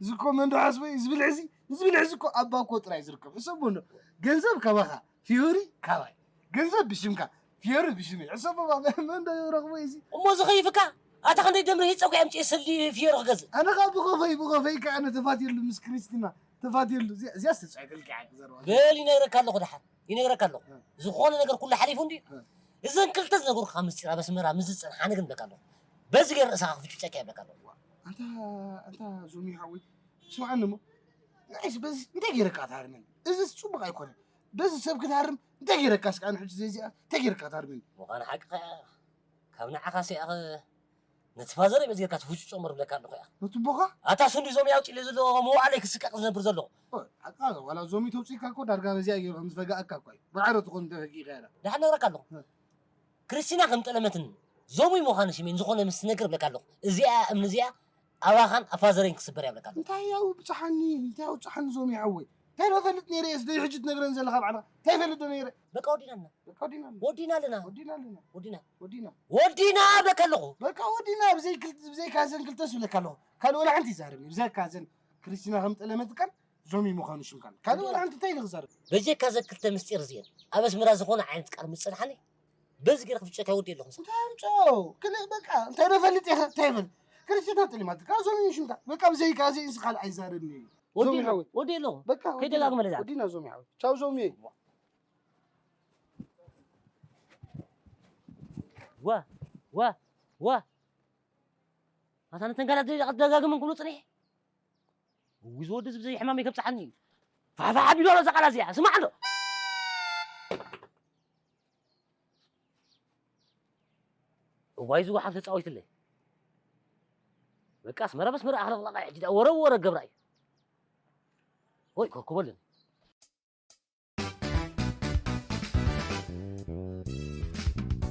እዚ እኮ መንዶ ሓስበ እዩ ዝብል ሕዚ እዚ ብል ሕዚ እኮ ኣባ እኮ ጥራይ ዝርከብ ሕሰቦ እንዶ ገንዘብ ካባኻ ፊዮሪ ካባይ ገንዘብ ብሽምካ ፊዮሪ ብሽመይ ሕሰቦ መንዶ ረኽቦ እዩ እዚ እሞ ዝኸይፍካ ኣታ ክንደይ ደምሪ ሂፀ እኮ ኣምፅኤ ሰልዲ ፊዮሪ ክገዝእ ኣነ ኸዓ ብኸፈይ ብኸፈይ ከዓ ኣነ ተፋትየሉ ምስ ክርስቲና ተፋትየሉ እዚኣ ተፃይተልካ ሓቂ ዘረባ በል ይነግረካ ኣለኹ ደሓን ይነግረካ ኣለኹ። እ። ዝኾነ ነገር ኩሉ ሓሊፉ እንድዩ። እ። እዘን ክልተ ዝነገርኩኻ ምስጢር ኣብ ኣስመራ ምስ ዝጸንሓኒ ግን እብለካ ኣለኹ። በዚ ገይረ ርእስኻ ክፍጭጨካ እየ እብለካ ኣለኹ። ኣንታ ኣንታ ዞሚ ሓወይ ስምዓኒ እሞ ንዓይስ በዚ እንታይ ገይረካ ትሃርመኒ? እዚስ ጽቡቕ ኣይኮነን። በዚ ሰብ ክትሃርም እንታይ ገይረካ እስከ ኣነ ሕጂ ዘዚኣ እንታይ ገይረካ ትሃርመኒ? ምዃኑ ሓቅኻ ኢኻ። ካብ ንዓኻስ ኢኻ ነቲ ፋዘረይ በዚ ጌርካ ትፍጭጮ እምበር እብለካ ኣለኹ ኢኻ። ነቲ ኣቦኻ? ኣታ ስንዲ ዞም ኣውጺእለይ ዘሎ መዋእለይ ክስቀቕ ዝነብር ዘለኹ። ሓቅኻ ዋላ ዞሚ ተውጺእካ እኮ ዳርጋ በዚኣ ገይሩ ከም ዝፈጋኣካ እኮ እዩ። ብዓረ ትኾን እንተፈጊእካ እያ። ደሓን ነግረካ ኣለኹ። እ። ክርስቲና ከም ጠለመትን ዞሙይ ምዃኑ ሽሜን ዝኾነ ምስ ትነግር እብለካ ኣለኹ። እዚኣ እምኒ እዚኣ ኣባኻን ኣፋዘረይን ክስበር እያ እብለካ ኣለኹ። እንታይ ያው ብጽሓኒ እንታይ ያው ብጽሓኒ ዞሚ ሓወይ እንታይ ዶ ፈልጥ ነይረ እየ ስደይ ሕጂ ትነግረን ዘለኻ ባዕልኻ እንታይ ፈልጥ ዶ ነይረ በቃ ወዲናና በቃ ወዲና ኣለና ወዲና ኣለና ወዲና ኣለና ወዲና ወዲና ወዲና እብለካ ኣለኹ በቃ ወዲና ብዘይ ክል- ብዘይካ ዘን ክልተ ስብለካ ኣለኹ ካልእ ወላ ሓንቲ ይዛረብኒ ብዘካ ዘን ክርስቲና ከም ጠለመትካን ዞሚ ምዃኑ ሽምካን ካልእ ወላ ሓንቲ እንታይ ኢለ ክዛረብ በጀካ ዘክልተ ምስጢር እዚአን ኣብ ኣስመራ ዝኾነ ዓይነት ቃል ምጽንሓኒ በዚ ገይረ ክፍጨካ ይወዲ ኣለኹ እንታይ ኣምጾ ክልእ በቃ እንታይ ዶ ፈልጥ ኢኻ እንታይ ይፈል ክርስቲና ጠሊማትካ ዞሚ ሽምካ በቃ ብዘይካ ዘይ እንስ ካልእ ኣይዛረብኒ እዩ ዞሚ ሓወይ ወዲ ኣለኹ በቃ ከይደጋግመ ለዛ ወዲና ዞሚ ሓወይ ቻው ዞሚ ዋ ዋ ዋ ኣታ ነተን ጋላት ደጋግመን ክብሉ ጽኒሕ እዊ ዝወዲ ዝብዘይ ሕማመይ ከብጽሓኒ እዩ ፋሕፋሕ ኣቢሉ ኣሎ እዛ ቃላ እዚኣ ስማዕ ኣሎ እዋይ ዝወሓብ ተጻወይትለይ በቃ ኣስመራ በስመራ ኣኽለቕለቓ ሕጂ ዳ ወረ ወረ ገብራ እዩ ወይ ኮኩበልን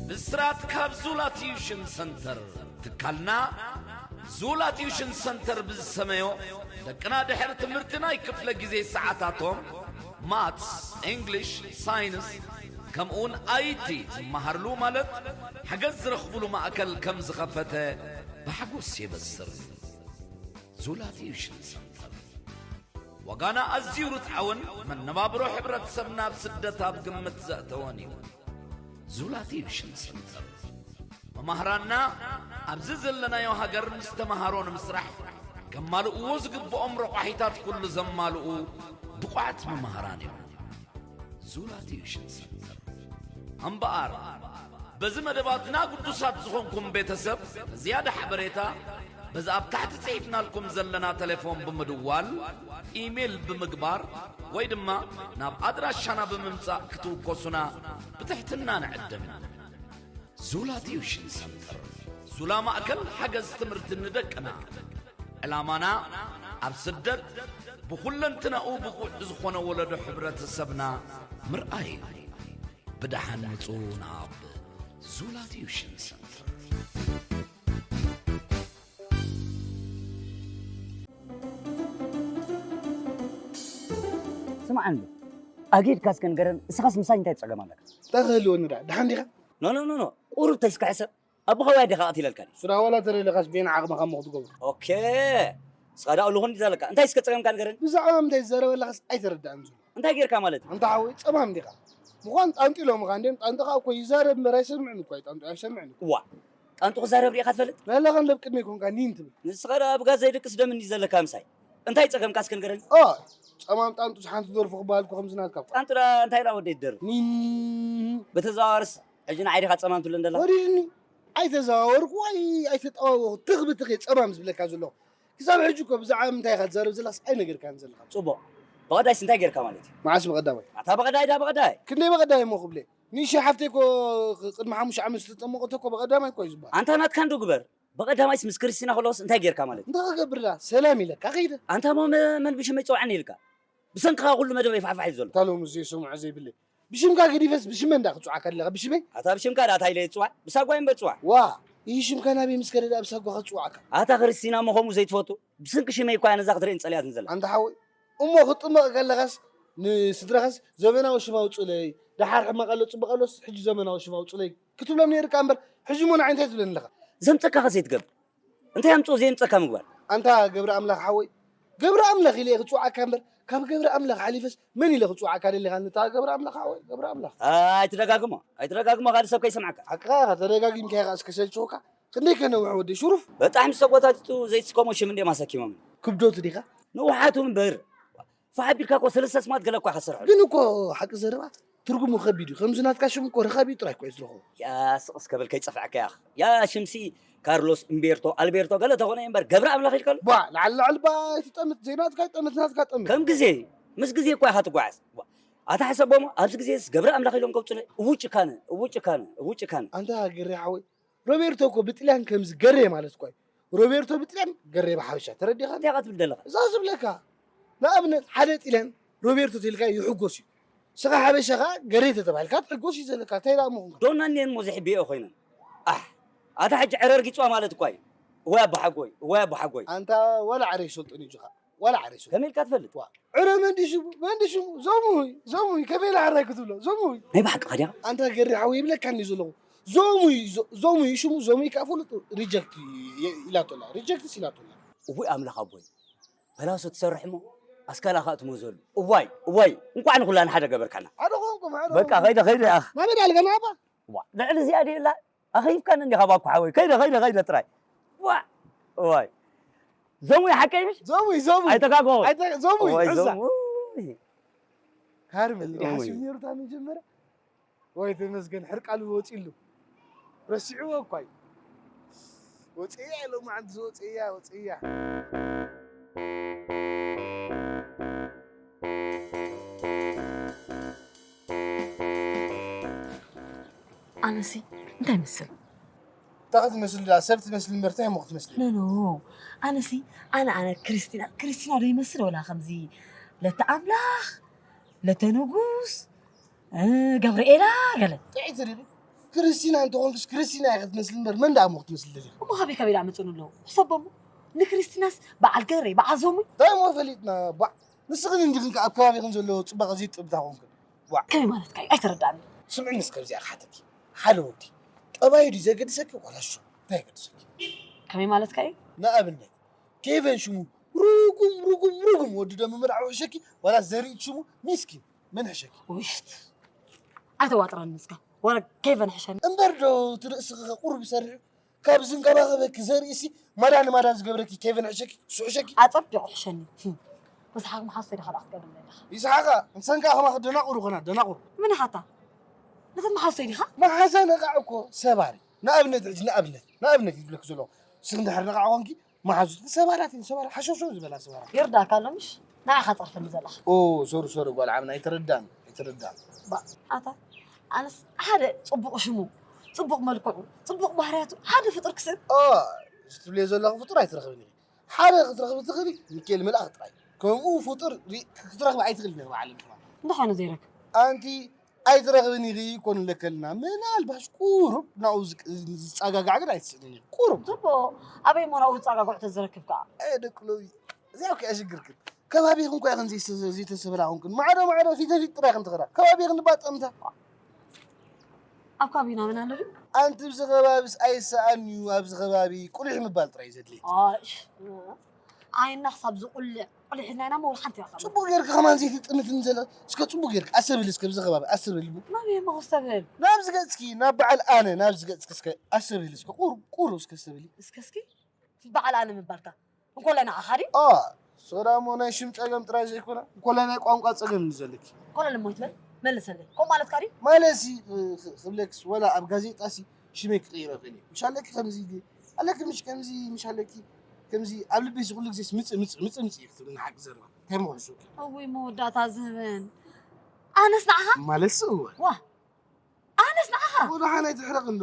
ብስራት ካብ ዙላ ቲዩሽን ሰንተር ትካልና ዙላ ቲዩሽን ሰንተር ብዝሰመዮ፣ ደቅና ድሕሪ ትምህርቲ ናይ ክፍለ ግዜ ሰዓታቶም ማትስ፣ እንግሊሽ፣ ሳይንስ፣ ከምኡውን ኣይቲ ዝመሃርሉ፣ ማለት ሓገዝ ዝረኽብሉ ማእከል ከም ዝኸፈተ ብሓጎስ የበስር። ዙላ ቲዩሽን ሰንተር ዋጋና ኣዝዩ ርትዓውን መነባብሮ ሕብረተሰብና ኣብ ስደት ኣብ ግምት ዘእተወን እዩ። ዙላ ቲዩሽን ሰንተር መማህራንና ኣብዚ ዘለናዮ ሃገር ምስ ተምሃሮ ንምስራሕ ከማልእዎ ዝግብኦም ረቋሒታት ኩሉ ዘማልኡ ብቑዓት መማህራን እዮም። ዙላ ቲዩሽን ሰንተር እምበኣር በዚ መደባትና ግዱሳት ዝኾንኩም ቤተሰብ ንዝያዳ ሓበሬታ በዚ ኣብ ታሕቲ ጽሒፍናልኩም ዘለና ቴሌፎን ብምድዋል፣ ኢሜል ብምግባር ወይ ድማ ናብ ኣድራሻና ብምምጻእ ክትውከሱና ብትሕትና ንዕድም። ዙላ ቲዩሽን ሰንተር፣ ዙላ ማእከል ሓገዝ ትምህርቲ ንደቅና። ዕላማና ኣብ ስደት ብኹለንትናኡ ብቑዕ ዝኾነ ወለዶ ሕብረተሰብና ምርኣይ እዩ። ብደሓን ምጹ ናብ ዙላ ቲዩሽን ሰንተር። ስምዓኒ፣ ኣጊድካ እስከ ንገረን፣ እስኻስ ምሳይ እንታይ ጸገም ኣለካ? እንታይ ክህልወኒ ደኣ? ደሓን ዲኻ? ኖ ኖ ኖ ኖ፣ ቁሩብ ተስክሕሰብ ኣቦኻ ዋይ ዲኻ ቀቲለልካ ድዩ? ስራ ዋላ ተደለኻስ ቤና ዓቕምኻ እሞ ክትገብሮ። ኦኬ። እስኻ ደኣ ልኹን ድዩ ዘለካ? እንታይ እስከ ጸገምካ ንገረኒ? ብዛዕባ ምንታይ ዝዛረበ ኣለኻስ ኣይተረድኣን ዘሎ። እንታይ ጌርካ ማለት እዩ? ኣንታ ሓወይ ጸማም ዲኻ? ምዃን ጣንጡ ኢሎምኻ እንድዮም፣ ጣንጡ ኸኣ እኮ ይዛረብ እምበር ኣይሰምዕን እኮ እዩ፣ ጣንጡ ኣይሰምዕን እኮ። እዋ፣ ጣንጡ ክዛረብ ሪኢኻ ትፈልጥ? ናላኻ እንዶ ኣብ ቅድመይ ኮንካ ኒን ትብል። ንስኻ ደኣ ኣብ ጋዝ ዘይድቅስ ደም እንድዩ ዘለካ ምሳይ። እንታይ ጸገምካ እስከ ንገረኒ? ኦ፣ ጸማም ጣንጡስ ሓንቲ ደርፉ ክበሃል እኮ ከምዚ ናትካ እኮ። ጣንጡ ደኣ እንታይ ደኣ ወደይ ትደርፍ? ኒን። ብተዘዋዋርስ ሕጂ ንዓይ ዲኻ ጸማም ትብለኒ ዘለኻ? ወሪድኒ። ኣይተዘዋወርኩ ኣይ ኣይተጠዋወኹ ትኽ ብትኽ እየ ጸማም ዝብለካ ዘለኹ። ክሳብ ሕጂ እኮ ብዛዕባ ምንታይ ኢኻ ትዛረብ ዘለኻስ ኣይነገርካን ዘለኻ። ጽቡቕ። በቐዳይስ እንታይ ጌርካ ማለት እዩ? መዓስ በቐዳማይ? ኣታ በቐዳይ ዳ በቐዳይ? ክንደይ በቐዳይ እሞ ክብለ? ንእሽተይ ሓፍተይ እኮ ቅድሚ ሓሙሽተ ዓመት ዝተጠመቐቶ እኮ በቐዳማይ እኮ እዩ ዝበሃል። ኣንታ ናትካ እንዶ ግበር። በቐዳማይስ ምስ ክርስቲና ከለዎስ እንታይ ጌርካ ማለት እዩ? እንታይ ክገብር ደኣ? ሰላም ኢለካ ከይደ። ኣንታ እሞ መ- መን ብሽመይ ጸውዐኒ ኢልካ? ብሰንክኻ ኩሉ መደበይ ፋሕፋሕ እዩ ዘሎ። እታ ሎሚ ዘይሰምዖ ዘይብለይ። ብሽምካ ገዲፈስ ብሽመይ እንዳ ክጽዋዓካ ኣለኻ፣ ብሽመይ? ኣታ ብሽምካ ደኣ እንታይ ኢለ ይጽዋዕ? ብሳጓይ እምበር ጽዋዕ። ዋ፣ ይህ ሽምካ ናበይ ምስ ከደ ደኣ ብሳጓ ክጽዋዓካ? ኣታ ክርስቲና እሞ ከምኡ ዘይትፈቱ? ብስንኪ ሽመይ እኳ እያ ነዛ ክትርእየን ጸሊኣትን ዘላ። ኣንታ ሓወይ፣ እሞ ክትጥመቕ ከለኻስ ንስድራኻስ ዘመናዊ ሽም ኣውጽኡለይ፣ ደሓር ሕማቕ ኣሎ ጽቡቕ ኣሎስ ሕጂ ዘመናዊ ሽም ኣውጽኡለይ ክትብሎም ነይርካ እምበር፣ ሕጂ እሞ ንዓይ እንታይ ትብለኒ ኣለኻ? ዘምጸካኸ ዘይትገብር? እንታይ ኣምጽኦ ዘየምጸካ ምግባር? ኣንታ ገብረ ኣምላኽ ሓወይ፣ ገብረ ኣምላኽ ኢለ እየ ክጽውዓካ እምበር፣ ካብ ገብረ ኣምላኽ ሓሊፈስ መን ኢለ ክጽውዓካ ደሊኻኒ? እታ ገብረ ኣምላኽ ሓወይ፣ ገብረ ኣምላኽ። ኣይትደጋግሞ፣ ኣይትደጋግሞ፣ ካልእ ሰብ ከይሰምዓካ። ሓቅኻ ኢኻ፣ ተደጋጊምካዮ ከኣ እስከ ሰልችወካ። ክንደይ ከነውሕ ወደይ ሽሩፍ? በጣዕሚ ዝተጎታቲቱ ዘይትስከሞ ሽም እንድዮም ኣሰኪሞም። ክብደቱ ዲኻ? ንውሓቱ እምበር። ፋሕ ኣቢልካ እኮ ሰለስተ ኣስማት ገለ እኳ ከሰርሑ። ግን እኮ ሓቂ ዘረባ ትርጉሙ ከቢድ እዩ። ከምዚ ናትካ ሽም እኮ ረኻቢ ጥራይ እኮ እዩ ዝረኽቦ። ያ ስቕ እስከ በል ከይጸፍዐካ ያኽ። ያ ሽምሲ ካርሎስ እምቤርቶ ኣልቤርቶ ገለ ተኾነ እምበር ገብረ ኣምላኽ ኢልካሉ። ቧ፣ ላዕሊ ላዕሊ ባ ኣይትጠምት፣ ዘይናትካ ይጠምት፣ ናትካ ጠምት። ከም ግዜ ምስ ግዜ እኳ ኢኻ ትጓዓዝ። ቧ፣ ኣታ ሕሰቦሞ ኣብዚ ግዜስ ገብረ ኣምላኽ ኢሎም ከውጽኡለይ። እዉ ጭካነ፣ እዉ ጭካነ፣ እዉ ጭካነ። ኣንታ ገሬ ሓወይ፣ ሮቤርቶ እኮ ብጥልያን ከምዚ ገሬ ማለት እኳ እዩ። ሮቤርቶ ብጥልያን ገሬ ብሓበሻ። ተረዲኻ? እንታይ ኢኻ ትብል ዘለኻ? እዛ ዝብለካ። ንኣብነት ሓደ ጥልያን ሮቤርቶ ተልካ ይሕጎስ እዩ። ስኻ ሓበሻ ኸኣ ገሬ ተተባሂልካ ትሕጎስ እዩ ዘለካ። እንታይ ደኣ ምኹንካ? ዶና እኒአን እሞ ዘይሕብየኦ ኮይነን። ኣሕ፣ ኣታ ሕጂ ዕረ ርጊጽዋ ማለት እኳ እዩ። እዋይ ኣቦሓጎይ፣ እዋይ ኣቦሓጎይ። ኣንታ ዋላ ዕረ ይሰልጦን እዩ ጅኻ። ዋላ ዓሪሱ። ከመይ ኢልካ ትፈልጥ? ዋ፣ ዕረ መንዲ ሽሙ፣ መንዲ ሽሙ፣ ዞሙይ፣ ዞሙይ፣ ከመይ ኢላ ሕራይ ክትብሎ፣ ዞሙይ። ናይ ብሓቅኻ ድያ? ኣንታ ገሪ ሓወይ ይብለካ እንዲ ዘለኹ። ዞሙይ፣ ዞ- ዞሙይ ሽሙ፣ ዞሙይ ከኣ ፍሉጥ ሪጀክት ይ- ይ- ኢላቶ ኣላ፣ ሪጀክትስ ኢላቶ ኣላ። እውይ ኣምላኽ ኣቦይ፣ በላሶ ትሰርሕ እሞ ኣስካላ ከኣ ትመዘሉ። እዋይ፣ እዋይ፣ እንቋዕ ንኹላና ሓደ ገበርካና። ሓደ ኾንኩም፣ ሓደ በቃ ኾንኩም። ኸይደ፣ ኸይደ ኣኽ። ናበይ ዳልካ ናባ? ዋ፣ ልዕሊ እዚኣ ድየላ? ኣኺብካኒ እንዲኻ ባኮ ሓወይ። ከይደ፣ ከይደ፣ ከይደ ጥራይ። ዋ፣ እዋይ። ዞሙይ ሓቀይ ምሽ? ዞሙይ፣ ዞሙይ። ኣይተጋግሆ። ኣይተ- ዞሙይ፣ እዋይ፣ ዕዛ። ዞሙይ። ካርመል፣ እንዲ ዞሙይ። ሓሲብ ነይሩ እታ መጀመርያ? ወይ ተመስገን፣ ሕርቃሉ ወፂሉ። ረሲዕዎ እኳ እዩ። ወፂእያ ኢሎም፣ መዓንትስ ወፂእያ፣ ወፂእያ። ኣነሲ እንታይ ይመስል? እንታይ ክትመስል ደኣ? ሰብ ትመስል እምበር እንታይ እሞ ክትመስል? ኖ፣ ኖ። ኣነሲ፣ ኣነ፣ ኣነ ክርስቲና፣ ክርስቲና ዶ ይመስል ወላ ከምዚ ለተ ኣምላኽ፣ ለተ ንጉስ፣ እ፣ ገብርኤላ ገለ? ጥዒት ሪሪ። ክርስቲና እንተኾንክስ ክርስቲና ኢኻ ክትመስል እምበር መን ደኣ እሞ ክትመስል ደሊኻ? እሞ ካበይ ካበይ ደኣ መፅኡኒ ኣለዉ? ሕሰቦ እሞ ንክርስቲናስ በዓል ገረይ፣ በዓል ዞሙይ። እንታይ እሞ ፈሊጥና ቧዕ። ንስኽን እንዲኽን ከኣ ኣብ ከባቢኽን ዘለዎ ፅባቐ ዘይትጥምታ ኮንክን። ቧዕ። ከመይ ማለትካ እዩ? ኣይተረዳእኒ። ስምዕኒ እስከ እዚኣ ክሓተኪ። ሓደ ወዲ ጠባዩ ድዩ ዘገድሰኪ ዋላ ሽሙ? እንታይ የገድሰኪ? ከመይ ማለትካ እዩ? ንኣብነት ኬቨን ሽሙ ርጉም ርጉም ርጉም ወዲ ዶ ምምርዓው ሕሸኪ ዋላ ዘርኢ ሽሙ ሚስኪን መን ሕሸኪ? ውሽት። ኣይተዋጥረኒ እስከ። ወረ ኬቨን ሕሸኒ። እምበር ዶ እቲ ርእስኺ ቁሩብ ይሰርሕ? ካብ ዝንከባኸበኪ ዘርኢ ሲ ማዳ ንማዳ ዝገብረኪ ኬቨን ሕሸኪ? እሱ ሕሸኪ? ኣጸቢቑ ሕሸኒ። ህም። ምሳኻ መሓዝቶ ዲኻ ደኣ ክትገብር ዘለኻ? ይስሓቓ፣ ንሰን ከኣ ከማኺ ደናቑር ይኾና፣ ደናቑር። ምን ኢኻ ኣታ? ነተን መሓዝቶ ዲኻ? መሓዛ ነቓዕ እኮ ሰባሪ። ንኣብነት ሕጂ ንኣብነት፣ ንኣብነት እዩ ዝብለኪ ዘለኹ። ንስኺ እንድሕር ነቓዕ ኮንኪ፣ መሓዙትኪ ሰባራት እየን፣ ሰባራት ሓሸውሸው ዝበላ ሰባራት። ይርዳእካ ኣሎ ምሽ? ንዓኻ ጸርፈኒ ዘለኻ። ኦ፣ ሶሪ፣ ሶሪ፣ ጓል ዓምና፣ ኣይተረዳእን፣ ኣይተረዳእን። ባ፣ ኣታ፣ ኣነስ ሓደ ጽቡቕ ሽሙ፣ ጽቡቕ መልክዑ፣ ጽቡቕ ባህርያቱ፣ ሓደ ፍጡር ክስእን። ኦ፣ እዚ ትብልዮ ዘለኺ ፍጡር ኣይትረኽብን ኢኺ። ሓደ ክትረኽቢ ትኽእሊ ሚካኤል መልኣኽ ጥራይ። ከምኡ ፍጡር ሪ-፣ ክትረኽቢ ኣይትኽእልን ኢኺ ብዓለም ከማን። እንድኾነ ዘይረክብ። ኣንቲ ኣይትረኽብን ኢኺ እኮ ንብለኪ ኣለና። ምናልባሽ ቁሩብ ናብኡ ዝቅ-፣ ዝጸጋጋዕ ግን ኣይትስእንን ኢኺ። ቁሩብ። ጽቡቕ። ኣበይ እሞ ናብኡ ዝጸጋግዑ ተዝረክብ ከኣ? ኣየ ደቂ ሎሚ። እዚኣ እኮ እያ ሽግርክን። ከባቢኽን እኮ ኢኽን ዘይተ-፣ ዘይተሰብራ ኮንክን። ማዕዶ ማዕዶ ፊት ንፊት ጥራይ ኢኽን ትኸዳ። ከባቢኽን ድማ ጠምታ። ኣብ ከባቢና መን ኣሎ ድዩ? ኣንቲ ብዚ ከባቢስ ኣይሰኣን እዩ። ኣብዚ ከባቢ ቁሊሕ ምባል ጥራይ እዩ ዘድልየኪ። ኣሽ። ኣይ እናኽሳብ ዝቁልዕ ቁሊሕ ኢልና ኢና እሞ ወላ ሓንቲ እያ። ጽቡቕ ጌርኪ ከማን ዘይትጥምትን ዘለ-፣ እስከ ጽቡቕ ጌርኪ ኣሰብሊ እስከ ብዚ ከባቢ ኣሰብሊ ቡ። ናበይ እሞ ክስተብህል? ናብዚ ገጽኪ፣ ናብ በዓል ኣነ፣ ናብዚ ገጽኪ እስከ ኣሰብሊ እስከ ቁሩብ፣ ቁሩብ እስከ ኣሰብሊ። እስከ እስኪ በዓል ኣነ ምባልካ እንኮላይ ንዓኻ ድዩ? ኣ፣ ሶዳ እሞ ናይ ሽም ጸገም ጥራይ ዘይኮነ፣ እንኮላይ ናይ ቋንቋ ጸገም እዩ ዘለኪ። እንኮላይ እሞ ይትበል፣ መልሰለይ። ከምኡ ማለትካ ድዩ? ማለትሲ፣ ክ-፣ ክ-፣ ክብለክስ ወላ ኣብ ጋዜጣሲ ሽመይ ክቕይሮ ይኽእል እየ። ምሽ ኣለኪ ከምዚ ግ-፣ ኣለኪ ምሽ ከምዚ፣ ምሽ ኣለኪ ከምዚ ኣብ ልበይሲ ኩሉ ግዜስ ምጽእ፣ ምጽእ፣ ምጽእ፣ ምጽእ እዩ ክትብልኒ ሓቂ ዘረባ። እንታይ ምኾን ሱቅ? እውይ መወዳእታ ዝህበን። ኣነስ ንዓኻ? ማለትሲ እወ። ዋ፣ ኣነስ ንዓኻ? ወላ ሓናይ ትሕረቕ እንዶ።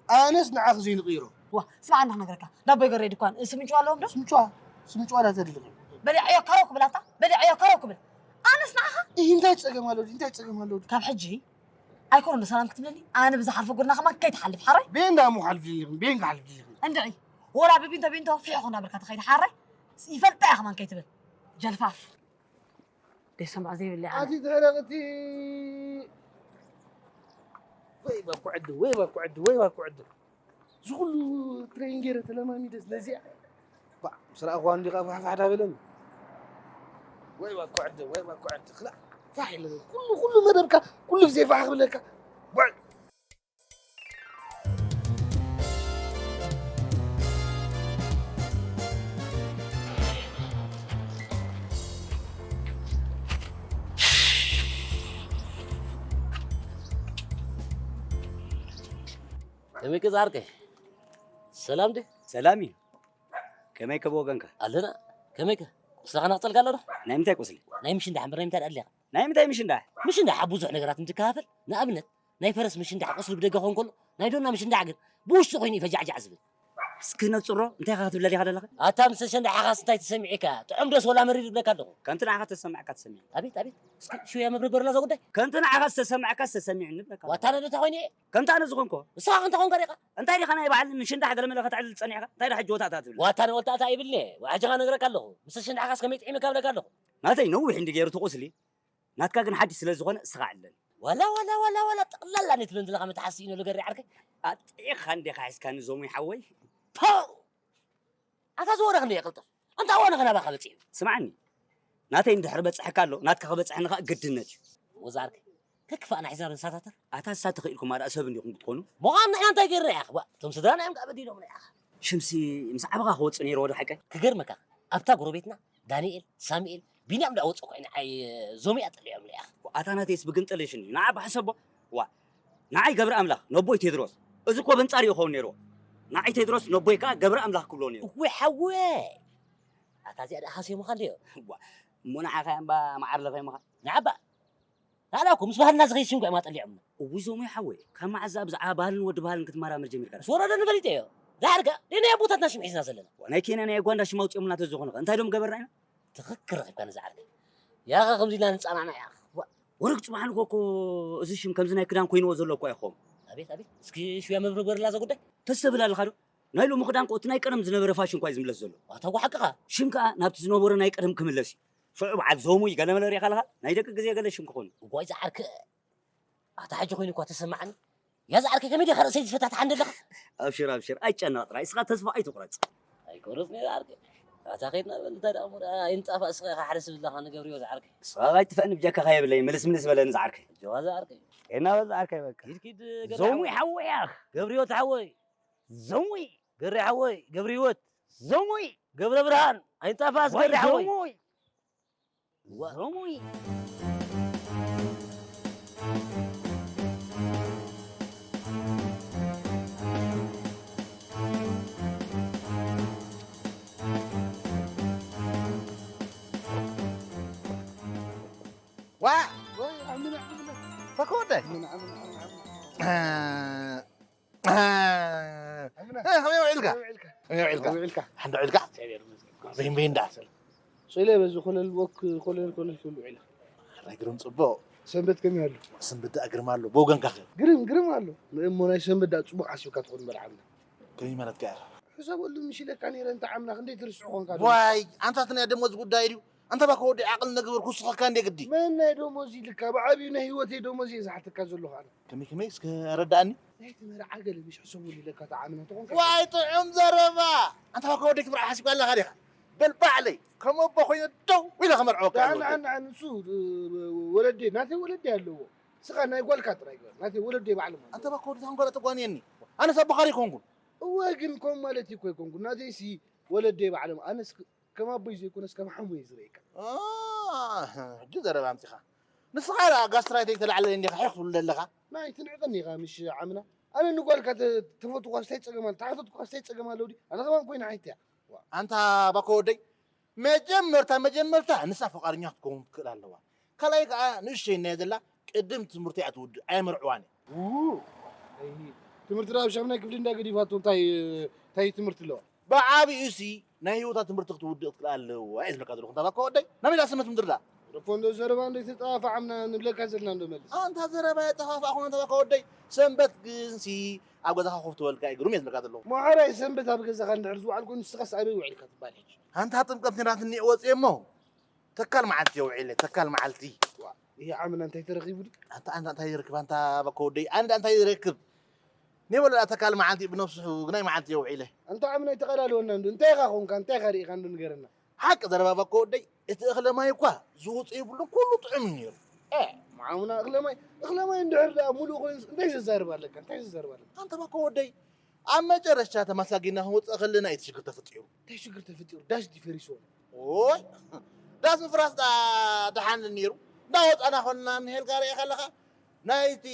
ኣነስ ንዓኺ ዘይንቕይሮ። ዋ፣ ስማዕ እንዳ ክነግረካ። ዳቦይ ገረይ ድኳን፣ እሱ ምንጭዋ ኣለዎም ዶ? ስምጭዋ፣ ስምጭዋ ዳ ተድልኺ? በሊዐዮ ከረው ክብል ኣታ፣ በሊዐዮ ከረው ክብል። ኣነስ ንዓኻ? ኢህ፣ እንታይ ጸገም ኣሎ? እንታይ ጸገም ኣሎ? ካብ ሕጂ ኣይኮነ እንዶ ሰላም ክትብለኒ፣ ኣነ ብዝሓልፎ ጎድና ከማን ከይትሓልፍ፣ ሓራይ? ቤን ዳ እሞ ሓልፍ ድልኽን? ቤን ክሓልፍ ድልኽን? እንድዒ፣ ወላ ብቢንቶ ቢንቶ ፊሕ ኹና ብልካ ተኸይድ፣ ሓራይ? ይፈልጣ እያ ከማን ከይትብል። ጀልፋፍ። ደይሰምዖ ዘይብለይ ኣነ። ኣቲ ትሕረቕቲ። ወይ ባኩ ዕድል፣ ወይ ባኩ ዕድል፣ ወይ ባኩ ዕድል። እዚ ኩሉ ትሬን ገይረ ተለማሚደስ ነዚኣ። ባ፣ ምስ ረኣኹዋ እንዲኻ ፋሕፋሕ ዳበለኒ። ወይ ባኩ ዕድል፣ ወይ ባኩ ዕድል። ክላ፣ ፋሕ ኢለ ኩሉ፣ ኩሉ መደብካ፣ ኩሉ ግዜ ፋሕ ክብለካ። ባዕ። ከመይ ከ ዝዓርከይ? ሰላም ድዩ? ሰላም እዩ። ከመይ ከ ብወገንካ? ኣለና። ከመይ ከ? ቁስልኻ ነቕጸልካ ኣሎ ዶ? ናይ ምንታይ ቁስሊ? ናይ ምሽንዳሕ እምበር ናይ ምንታይ ደኣ ኣድልየካ? ናይ ምንታይ ምሽንዳሕ? ምሽንዳሕ ኣብ ብዙሕ ነገራት እንትከፋፈል፣ ንኣብነት፣ ናይ ፈረስ ምሽንዳሕ ቁስሊ ብደገ ክኸውን ከሎ፣ ናይ ዶና ምሽንዳሕ ግን ብውሽጢ ኮይኑ እዩ ፈጃዕጃዕ ዝብል። እስኪ ነጽሮ፣ እንታይ ኢኻ ክትብለኒ ኢኻ ዘለኻ? ኣታ ምስ ተሸንዳሕኻስ እንታይ ተሰሚዑካ? ጥዑም ዶስ ወላ መሪር ይብለካ ኣለኹ። ከምቲ ንዓኻ ተሰማዕካ ተሰሚዑ። ኣቤት፣ ኣቤት። እስኪ ሽውያ መብርህ በርላ እዛ ጉዳይ። ከምቲ ንዓኻ ዝተሰማዕካ ዝተሰሚዑኒ ይብለካ ኣለኹ። ዋታ ነዶ እንታይ ኮይኑ እየ? ከምቲ ኣነ ዝኾንኮ። ንስኻ ክንታ ኾንካ ዲኻ? እንታይ ዲኻ ናይ በዓል ምሽንዳሕ ገለመለ ከተዕልል ጸኒሕካ? እንታይ ደኣ ሕጂ ወታ እታ ትብል? ዋታ ንወልታ እታ ይብልኒ። ወዓጅኻ ነግረካ ኣለኹ። ምስ ተሸንዳሕኻስ ከመይ ጥዒምካ እብለካ ኣለኹ። ናተይ ነዊሕ እንዲ ገይሩ እቲ ቁስሊ። ናትካ ግን ሓድሽ ስለ ዝኾነ እስኻ ዕለል። ዋላ፣ ዋላ፣ ዋላ፣ ዋላ፣ ጠቕላላ ነቲ በን ዘለኻ መትሓዚ ስኢኖ ልገሪ ዓርከይ። ኣጥዒኻ እንዲኻ ሒዝካኒ ዞሙይ ሓወይ። ፖው! ኣታ ዝወረ ክንደይ የቕልጥፍ? ኣንታ እዋኑ ኸ ናባኻ በጺሑ? ስምዓኒ፣ ናተይ እንድሕር በጽሐካ ኣሎ፣ ናትካ ክበጽሐኒ ኸኣ ግድነት እዩ። ወዛ ዓርከይ፣ ከክፋእና ሒዛ ንሳታተር። ኣታ ንሳ ተኽኢልኩማ ደኣ ሰብ እንዲኹም ክትኮኑ? ምዃን ንሕና እንታይ ገይርና ኢኻ? ዋ፣ እቶም ስድራና እዮም ከኣ በዲሎምና ኢኻ። ሽምሲ ምስ ዓበኻ ክወጽእ ነይርዎ ዶ ሓቀይ? ክገርመካ፣ ኣብታ ጎረቤትና ዳንኤል፣ ሳሙኤል፣ ቢንያም ደኣ ወጽኡ ኮይነ ዓይ ዞምያ ጠሊዖም ኢኻ። ኣታ ናተይስ ብግንጥል ሽኒ ንዓ ብሓሰቦ ዋ ንዓይ ገብረ ኣምላኽ ነቦይ ቴድሮስ እዚ እኮ በንጻር እዩ ክኸውን ነይርዎ። ንዓይ ቴድሮስ ነቦይ ከኣ ገብረ ኣምላኽ ክብሎ ነይሩ። እወ ሓወይ ኣታ እዚኣ ደኣ ሃስዮምኻ እንድዮ። ዋ እሞ ንዓኻ እምባ መዓር ለኸ ምኻ ንዓባ ናላኮ ምስ ባህልና ዝኸይድ ሽም እኮ እዮም ኣጠሊዖምና። እውይ ዞሞ ሓወይ ካብ መዓዝ ብዛዕባ ባህልን ወዲ ባህልን ክትመራመር ጀሚርካ? ምስ ወረደኒ ፈሊጠዮ። ዳሕር ከ ደይ ናይ ኣቦታትና ሽም ሒዝና ዘለና? ናይ ኬንያ ናይ ዩጋንዳ ሽም ኣውጺኦምልና ተዝኾኑ ከ እንታይ ዶም ገበርና ኢና? ትኽክል ረኺብካ ነዛ ዓርከይ። ያኸ ከምዚ ኢልና ንጻናዕና ያኸ። ወርቅ ጽባሕ ንኮ እኮ እዚ ሽም ከምዚ ናይ ክዳን ኮይንዎ ዘሎ እኮ ይኾም። ኣቤት ኣቤት፣ እስኪ ሽውያ መብርህ በርላ ዘ ጉዳይ። ተስተብህል ኣለኻ ዶ? ናይ ሎሚ ክዳን እኮ እቲ ናይ ቀደም ዝነበረ ፋሽን እኳ እዩ ዝምለስ ዘሎ። ኣታ ጓሓቅኻ። ሽም ከኣ ናብቲ ዝነበሮ ናይ ቀደም ክምለስ እዩ። ሽዑ በዓል ዞሙይ ገለ መለ ሪእኻ ኣለኻ? ናይ ደቂ ግዜ ገለ ሽም ክኾኑ። እዋይ ዝዓርከ፣ ኣታ ሕጂ ኮይኑ እኳ ተሰማዕኒ። ያ ዝዓርከ ከመይ ዲኻ ርእሰይ ዝፈታትሓ እንደለኻ? ኣብሽር ኣብሽር፣ ኣይጨነቕ ጥራይ፣ እስኻ ተስፋ ኣይትቑረጽ። ኣይቆረጽ ነይ ዝዓርከ። ኣታ ኸይድና በል እንታይ ደኣ እሞ ደኣ ኣይንጣፋእ እስኻ ኢኻ ሓደ ስብ ዘለኻ ንገብርዮ ዝዓርከ። እስኻ ኣይትፍእኒ ብጀካኻ የብለይ፣ ምልስ ምልስ በለኒ ዝዓርከ። ጀዋ ዝዓርከ። ኬድና በል ዝዓርከ በቃ። ኪድ ኪድ ገርያ ዞሙይ ሓወይ። ሓወይ ኣኽ። ገብርዮ ተሓወይ። ዞሙይ። ገርያ ሓወይ፣ ገብርይወት። ዞሙይ። ገብረ ብርሃን፣ ኣይንጣፋእ እስኻ ወይ ገርያ ሓወይ። ዞሙይ። ዋ። ዞሙይ። ዋ! ወይ፣ ኣምና፣ ኣምና። ፈኮደ። ኣምና፣ ኣምና፣ ኣምና፣ ኣምና። እ፣ ኣምና። እ፣ ከመይ ውዒልካ? ከመይ ውዒልካ? ከመይ ውዒልካ? ውዒልካ? ሓንዳ ውዒልካ? እግዚኣብሔር ይመስገን። በይን፣ በይን፣ እንዳ። ሶይለ በዚ ኮለል ወክ፣ ኮለል፣ ኮለል ክብሉ ውዒልካ። ኣራይ ግርም ጽቡቕ። ሰንበት ከመይ ኣሎ? ሰንበት ደኣ ግርም ኣሎ። ብወገንካ ኸ? ግርም፣ ግርም ኣሎ። ንእሞ ናይ ሰንበት ደኣ ጽቡቕ ሓሲብካ ትኾን እምበር ዓምና። ከመይ ማለትካ ኢኻ? ሕሰበሉ፣ ምሽ ኢለካ ነይረ፣ እንተ ዓምና ክንደይ ትርስዖ ኾንካ ዶ? ዋይ፣ ኣንታ እቲ ናይ ደሞዝ ጉዳይ ድዩ? ኣንታ ባኮ ወዲ ዓቕሊ ነግበር ክውስኸካ እንደ ግዲ። መን ናይ ደሞዝ ኢልካ? ብዓብዩ ናይ ህይወተይ ደሞዝ እየ ዝሓተካ ዘለኹ ኣነ። ከመይ ከመይ? እስከ ኣረድኣኒ። ናይቲ መርዓ ገለ ምሽ ሕሰበሉ ኢለካ፣ እታ ዓምና እንተኾንካ። ዋይ፣ ጥዑም ዘረባ! ኣንታ ባኮ ወዲ ክብርዓ ሓሲብካ ኣለኻ ዲኻ? በል ባዕለይ፣ ከም ኣቦ ኮይነ ደው ኢለ ከመርዕወካ ደሓን፣ ኣለኹ። ደሓን፣ ደሓን፣ ንሱ፣ እ፣ ወለዴ፣ ናተይ ወለዴ ኣለዎ። ንስኻ ናይ ጓልካ ጥራይ ግበር፣ ናተይ ወለዴ ባዕሎም ኣለዎ። ኣንታ ባኮ ወዲ ታንጓላ ተጓንየኒ። ኣነስ ኣቦኻ ኣይኮንኩን። እወ፣ ግን ከምኡ ማለት እኮ ኣይኮንኩን። ናተይሲ ወለደይ ባዕሎም፣ ኣነስ ክ-፣ ከም ኣቦይ ዘይኮነስ ከም ሓሙይ እየ ዝርእየካ። ኣ፣ ሕጂ ዘረባ ኣምጺኻ። ንስኻ ደኣ ጋስትራይት ኣይተላዕለለይ እንዲኻ፣ ሕኽ ትብሉ ዘለኻ። ናይ ትንዕቐኒ ኢኻ ምሽ ዓምና። ኣነ ንጓልካ ተ-፣ ተፈትኳስ እንታይ ጸገም ኣሎ? ተሓተትኳስ እንታይ ጸገም ኣለዎ ድዩ? ኣነ ከማን ኮይነ ሓይትያ። ኣንታ ባኮ ወደይ፣ መጀመርታ፣ መጀመርታ ንሳ ፈቃደኛ ክትከውን ክትክእል ኣለዋ። ካልኣይ ከኣ ንእሽተይ እናየ ዘላ ቅድም ትምህርቲ እያ ትውድእ፣ ኣየመርዕዋን እየ። ው፣ ኣይ፣ ትምህርቲ ደኣ ኣብ ሻምናይ ክፍሊ እንዳ ገዲፋቶ እንታይ፣ እንታይ ትምህርቲ ኣለዋ? ብዓቢኡ ሲ ናይ ህይወታ ትምህርቲ ክትውድእ ክትክእል ኣለዋ እየ ዝብለካ ዘለኹ። እንታ ባኮ ወደይ፣ ናበይ ደኣ ሰንበት ምድሪ ደኣ? ረፎ እንዶ ዘረባ እንዶ ተጠፋፋዕና ንብለካ ዘለና እንዶ መልስ። ኣንታ ዘረባ የጠፋፋእኹ እንታ ባኮ ወደይ፣ ሰንበት ግን ሲ ኣብ ገዛኻ ኮፍ ትበልካ እዩ ግሩም እየ ዝብለካ ዘለኹ። ማሕራይ ሰንበት ኣብ ገዛኻ እንድሕር ዝውዓል ኮይኑ ንስኻስ ኣበይ ውዒልካ ትበሃል ሕጂ? ኣንታ ጥምቀት ኔራትኒ እየ ወፅየ እሞ ተካል መዓልቲ እየ ውዒለ፣ ተካል መዓልቲ። ዋ፣ ይሄ ዓምና እንታይ ተረኺቡ ድዩ? ኣንታ፣ ኣንታ እንታይ ይረክብ ኣንታ ባኮ ወደይ? ኣነ እንታይ ይረክብ? ኔበሎ ተካል መዓልቲ ብነብሱ ግናይ መዓልቲ እየ ውዒለ። ኣንታ ዓምና ኣይተቐላልወና እንዶ፣ እንታይ ኢኻ ኾንካ? እንታይ ኢኻ ርኢኻ እንዶ ንገረና። ሓቂ ዘረባ ባኮ ወደይ፣ እቲ እኽለ ማይ እኳ ዝውፅ የብሉን፣ ኩሉ ጥዑም እዩ ነይሩ። እ፣ መዓሙና እኽለ ማይ፣ እኽለ ማይ እንድሕር ደኣ ሙሉእ ኮይኑስ እንታይ ዘዛርብ ኣለካ? እንታይ ዘዛርብ ኣለካ? ኣንታ ባኮ ወደይ፣ ኣብ መጨረሽታ ተመሳጊና ክንወፅእ ከለና እዩ እቲ ሽግር ተፈጢሩ። እንታይ ሽግር ተፈጢሩ? ዳስ ድዩ ፈሪስዎ? ኦይ፣ ዳስ ምፍራስ ደኣ ደሓን ነይሩ። እንዳወፃና ኮንና እንሄልካ ርኤ ከለኻ፣ ናይቲ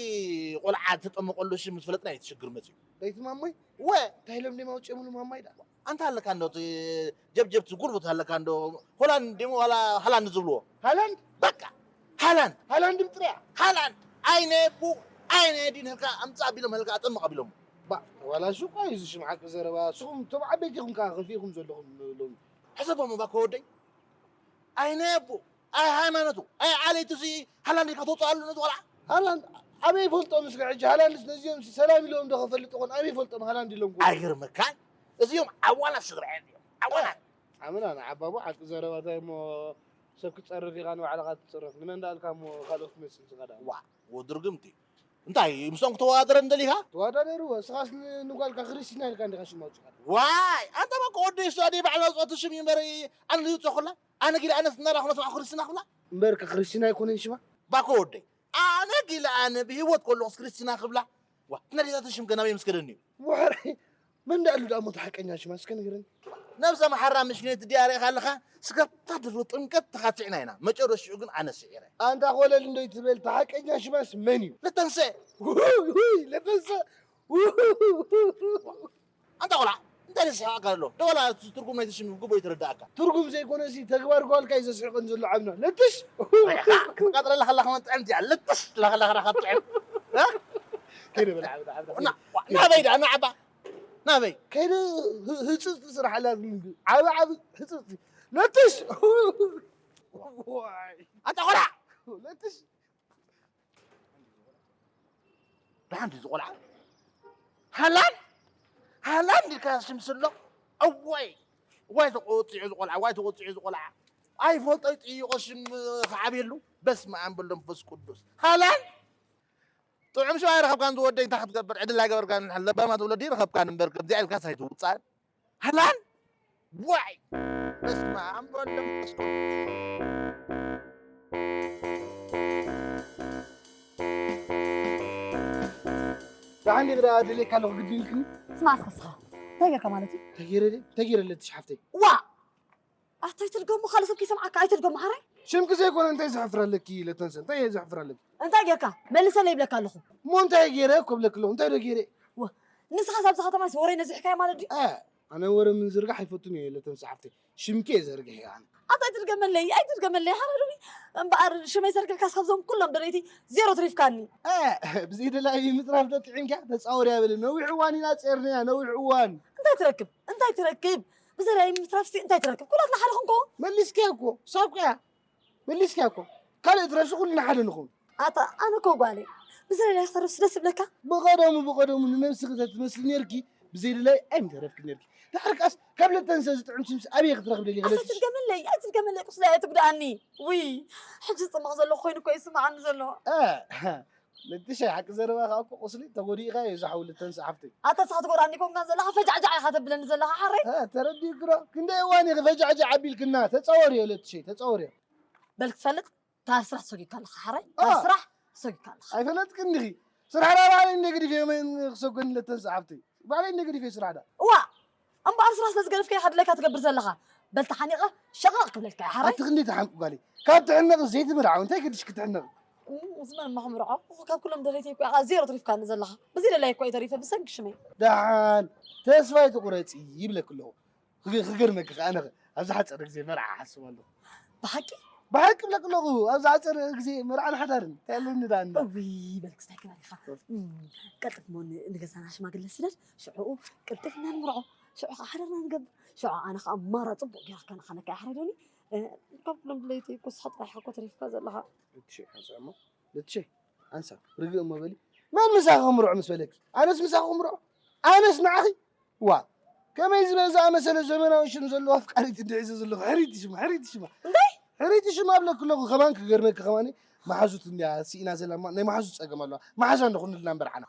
ቆልዓ ዝተጠመቐሉ ሽም ምስ ፈለጥና እዩ እቲ ሽግር መፂኡ። ናይቲ ማማይ? ወ! እንታይ ኢሎም ድዮም ኣውፅኦምሉ ማማይ ደኣ? ኣንታ ኣለካ እንዶ እቲ ጀብጀብቲ ጉልቡት ኣለካ እንዶ ሆላንድ ድሞ ዋላ ሃላንድ ዝብልዎ? ሃላንድ? በቃ ሃላንድ! ሃላንድ ምጥርያ? ሃላንድ! ኣይነ ቡ-፣ ኣይነ ዲን ህልካ ኣምጻ ቢሎም ህልካ ኣጠምቕ ቢሎም። ባ፣ ዋላ እሱ እኳ እዩ እዚ ሽም ሓቂ ዘረባ። ንስኹም እቶም ዓበይቲ ኢኹም ከኣ ከፊእኩም ዘለኹም ሎሚ። ሕሰቦም እባ ከወደይ። ኣይነ ቡ-፣ ኣይ ሃይማኖቱ፣ ኣይ ዓሌቱ ሲ ሃላንድ ኢልካ ተውጽኣሉ ነዚ ቆልዓ? ሃላንድ ኣበይ ይፈልጦም እስከ ሕጂ? ሃላንድስ ነዚኦም ሲ ሰላም ኢሎም ዶ ከፈልጡ ኾን? ኣበይ ይፈልጦም ሃላንድ ኢሎም ጎ-? ኣይገርመካን? እዚኦም ዓዋላ ስድራ እዮም። ዓዋላ። ኣመና ንዓባቡ ሓቂ ዘረባ እንታይ እሞ ሰብ ክትጸርፍ ኢኻ ንባዕልኻ ትጽረፍ። ንመን ደኣ ኢልካ እሞ ካልኦት ትመስል ኢኻ ደኣ? ዋ፣ ወዲ ርግምቲ። እንታይ ምስኦም ክትወዳደረኒ ደሊኻ? ተወዳደርዎ። እስኻስ ን-፣ ንጓልካ ክርስቲና ኢልካ እንዲኻ ሽም ኣውጺኻ? ዋይ፣ ኣንታ በቃ ወዲ እሱ ኣደይ ባዕላ ኣውጽኦቶ ሽም እዩ እምበር ኣነ ዝውጽኦ ኩላ? ኣነ ጊላ ኣነስ እናራኹ ነስማዕ ክርስቲና ክብላ? እምበርካ ክርስቲና ኣይኮነን ሽማ? ባኮ ወደይ፣ ኣነ ጊላ ኣነ ብህይወት ከለኹስ ክርስቲና ክብላ? ዋ፣ እቲ ናይ ኣዴታተይ ሽም ከ ናበይ ምስ ከደኒ እዩ? ዋይ፣ መን ደኣ ኣሉ ደኣ እሞ እቲ ሓቀኛ ሽማ እስከ ንገረኒ። ነብሰ መሓራ ምሽኔት ድያ ርኢኻ ኣለኻ? ስጋብ እታ ድሮ ጥምቀት ተኻቲዕና ኢና። መጨረሽኡ ግን ኣነ ስዒረ። ኣንታ ኮለል እንዶ ይትበል፣ እቲ ሓቀኛ ሽማስ መን እዩ? ለተንሰ። ውይ፣ ውይ፣ ለተንሰ። ኣንታ ቆልዓ፣ እንታይ ደስሕቐካ ዘሎ? ዶ ዋላ እቲ ትርጉም ናይቲ ሽም ግቡእ ይተረድኣካ? ትርጉም ዘይኮነሲ ተግባር ጓልካ እዩ ዘስሕቐን ዘሎ ዓብና። ለትሽ! ክትቃጥረላ ከላ ከማን ጥዕምቲ እያ። ለትሽ ትብላ ከላ ከላ ካብ ጥዕም። እ? ከይደ በል ዓብዳ፣ ዓብዳ፣ ና-፣ ከይደ። ናበይ ደኣ? ናዓባ? ናበይ? ከይደ ህ-፣ ህጽጽ ስራሕ ኣላ ግን ዓቢ ዓቢ ህጽጽ። ለትሽ! ዋይ። ኣንታ ቆልዓ! ለትሽ! ደሓን ድዩ እዚ ቆልዓ? ሃላን ሃላን ኢልካ ሽም ስሎ። እዋይ እዋይ ተቆፂዑ ዝቆልዓ እዋይ ተቆፂዑ ዝቆልዓ ኣይፈልጦ ይጥይቆ ሽም ክዓብየሉ። በስመ ኣብ ወወልድ ወመንፈስ ቅዱስ። ሃላን ጥዑም ሽም ኣይረኸብካን ዝወደይ እንታይ ክትገብር ዕድል ኣይገበርካን። ለባማት ወለዲ ረኸብካን እምበር ከምዚኣ ኢልካስ ኣይትውፃእን። ሃላን ዋይ በስመ ኣብ ወወልድ ወመንፈስ ቅዱስ። ደሓን ዲኺ ደኣ ደልየካ ኣለኹ ግዲ ኢልክኒ? ስማዕ እስከ ንስኻ እንታይ ጌርካ ማለት እዩ? ተገይረ ድየ? ተገይረ ለትሽ ሓፍተይ። ዋእ! ኣታ ኣይትድገሞ፣ ካልእ ሰብ ከይሰምዓካ ኣይትድገሞ ሓራይ። ሽምኪ ዘይኮነ እንታይ ዘሕፍር ኣለኪ ለተንሰ? እንታይ እየ ዘሕፍር ኣለኪ? እንታይ ጌርካ? መልሰለይ ይብለካ ኣለኹ። እሞ እንታይ ገይረ እኮ ብለኪ ኣለኹ። እንታይ ዶ ገይረ? ዋ፣ ንስኻስ ኣብዛ ከተማስ ወረይ ነዚሕካዮ ማለት ድዩ? እ፣ ኣነ ወረ ምዝርጋሕ ኣይፈቱን እየ ለተንሰ ሓፍተይ። ሽምኪ እየ ዘርግሕ እየ ኣነ። ኣታ ኣይትድገመለይ፣ ኣይትድገመለይ ሓራይ ዶኒ። እምበኣር ሽመይ ዘርጊሕካስ ካብዞም ኩሎም ደለይቲ ዜሮ ትሪፍካኒ። እ፣ ብዘይደላይ ምጥራፍ ዶ ጥዒምካ? ተጻወርያ በለ። ነዊሕ እዋን ኢና ጸርናያ፣ ነዊሕ እዋን። እንታይ ትረክብ? እንታይ ትረክብ? ብዘይ ምትራፍሲ እንታይ ትረክብ? ኩላትና ሓደ ክንኮ። መሊስካያ እኮ፣ ሳብካያ። መሊስካያ እኮ። ካልእ ትረፍሲ ኩልና ሓደ ንኹን። ኣታ ኣነ እኮ ጓል እየ። ብዘይ ክትረፍሲ ደስ ይብለካ? ብቐደሙ፣ ብቐደሙ ንነብስኺ ተትመስሊ ኔርኪ፣ ብዘይ ድላይ ኣይምተረፍኪ ኔርኪ። ድሓር ከኣስ ካብ ለተንሰ ዝጥዕም ሽምስ ኣበይ ክትረኽቢ ደሊኺ ኣታ ለትሽ? ትድገመለይ፣ ኣይትድገመለይ፣ ቁስለይ ኣይትጉድኣኒ። ውይ፣ ሕጂ ዝጥመቕ ዘለኹ ኮይኑ እኮ ይስምዓኒ ዘሎ። እ፣ ለትሽ ሓቂ ዘረባ ከኣ እኮ ቁስሊ ተጎዲእካ እዩ ዝሓው ለተንሰ ሓፍተይ። ኣታ ንስኻ ትጎድኣኒ ኮንካ ዘለኻ ፈጃዕጃዕ ኢኻ ተብለኒ ዘለኻ ሓረይ። እ፣ ተረዲእኪ ዶ? ክንደይ እዋን ኢኺ ፈጃዕጃዕ ኣቢልክና? ተጻወርዮ ለትሸይ፣ ተጻወርዮ። በል ክትፈልጥ፣ እታ ስራሕ ትሰጊካ ኣለኻ ሓራይ? እታ እ። ስራሕ ትሰጊካ ኣለኻ። ኣይፈለጥክን ዲኺ? ስራሕ ዳ ባዕለይ እንደ ግዲፍ እየ መን ክሰጎኒ ለተንሰ ሓፍተይ። ባዕለይ እንደ ግዲፍ እየ ስራሕ ዳ። እዋ! እምበኣር ስራሕ ስለ ዝገደፍካ ኢኻ ድላይካ ትገብር ዘለኻ። በል ተሓኒቐ ሸቐቕ ክብለልካ እየ ሓራይ። ኣቲ ክንደይ ትሓንቂ ጓለይ። ካብ ትሕነቕ ዘይትምርዓው እንታይ ገድሽ ክትሕነቕ? እም፣ እዚ መን እሞ ክምርዖ? ካብ ኩሎም ደለይተይ እኮ ኢኻ ዜሮ ትሪፍካኒ ዘለኻ። ብዘይ ደላይ እኮ እየ ተሪፈ ብሰንኪ ሽመይ። ደሓን ተስፋ ኣይትቑረጺ ይብለኪ ኣለኹ። ክገ-፣ ክገርመኪ ከኣ ኣነ ኣብዚ ሓጸር ግዜ መርዓ እሓስብ ኣለኹ። ብሓቂ? ብሓቂ እብለኪ ኣለኹ። ኣብዚ ሓጸር ግዜ መርዓን ሓዳርን እንታይ ኣለኒ ደኣ እንዳ? እውይ በል ክስታይ ክባል ኢኻ። እም፣ ቀልጥፍ እሞ ን-፣ ንገዛና ሽማግለ ስደድ፣ ሽዑ ቅልጥፍ ኢና ንምርዖ። ሽዑ ከኣ ሓዳርና ንገብር። ሽዑ ኣነ ከኣ ማራ ጽቡቕ ጌረ ከነኻነካ እየ ሓራይ ዶኒ። እ፣ ካብ ኩሎም ድለይተይ እኮ ንስኻ ጥራሕ ኢኻ እኮ ተሪፍካ ዘለኻ። እሺ፣ ሓንሳእ እሞ። ለትሸይ፣ ኣንሳ፣ ርግእ እሞ በሊ። መን ምሳኺ ክምርዖ ምስ በለኪ? ኣነስ ምሳኺ ክምርዖ? ኣነስ ንዓኺ? ዋ፣ ከመይ ዝበለ ዝኣመሰለ ዘመናዊ ሽም ዘለዎ ኣፍቃሪት እንድዒ ሒዘ ዘለኹ። ሕሪቲ ሽማ፣ ሕሪቲ ሽማ። እንታይ? ሕሪቲ ሽማ ኣብለኪ ኣለኹ። ከማን ክገርመኪ ከማን መሓዙት እንድያ ስኢና ዘላ እማ ናይ መሓዙት ጸገም ኣለዋ። መሓዛ እንዶ ኩንልና እምበር ዓና።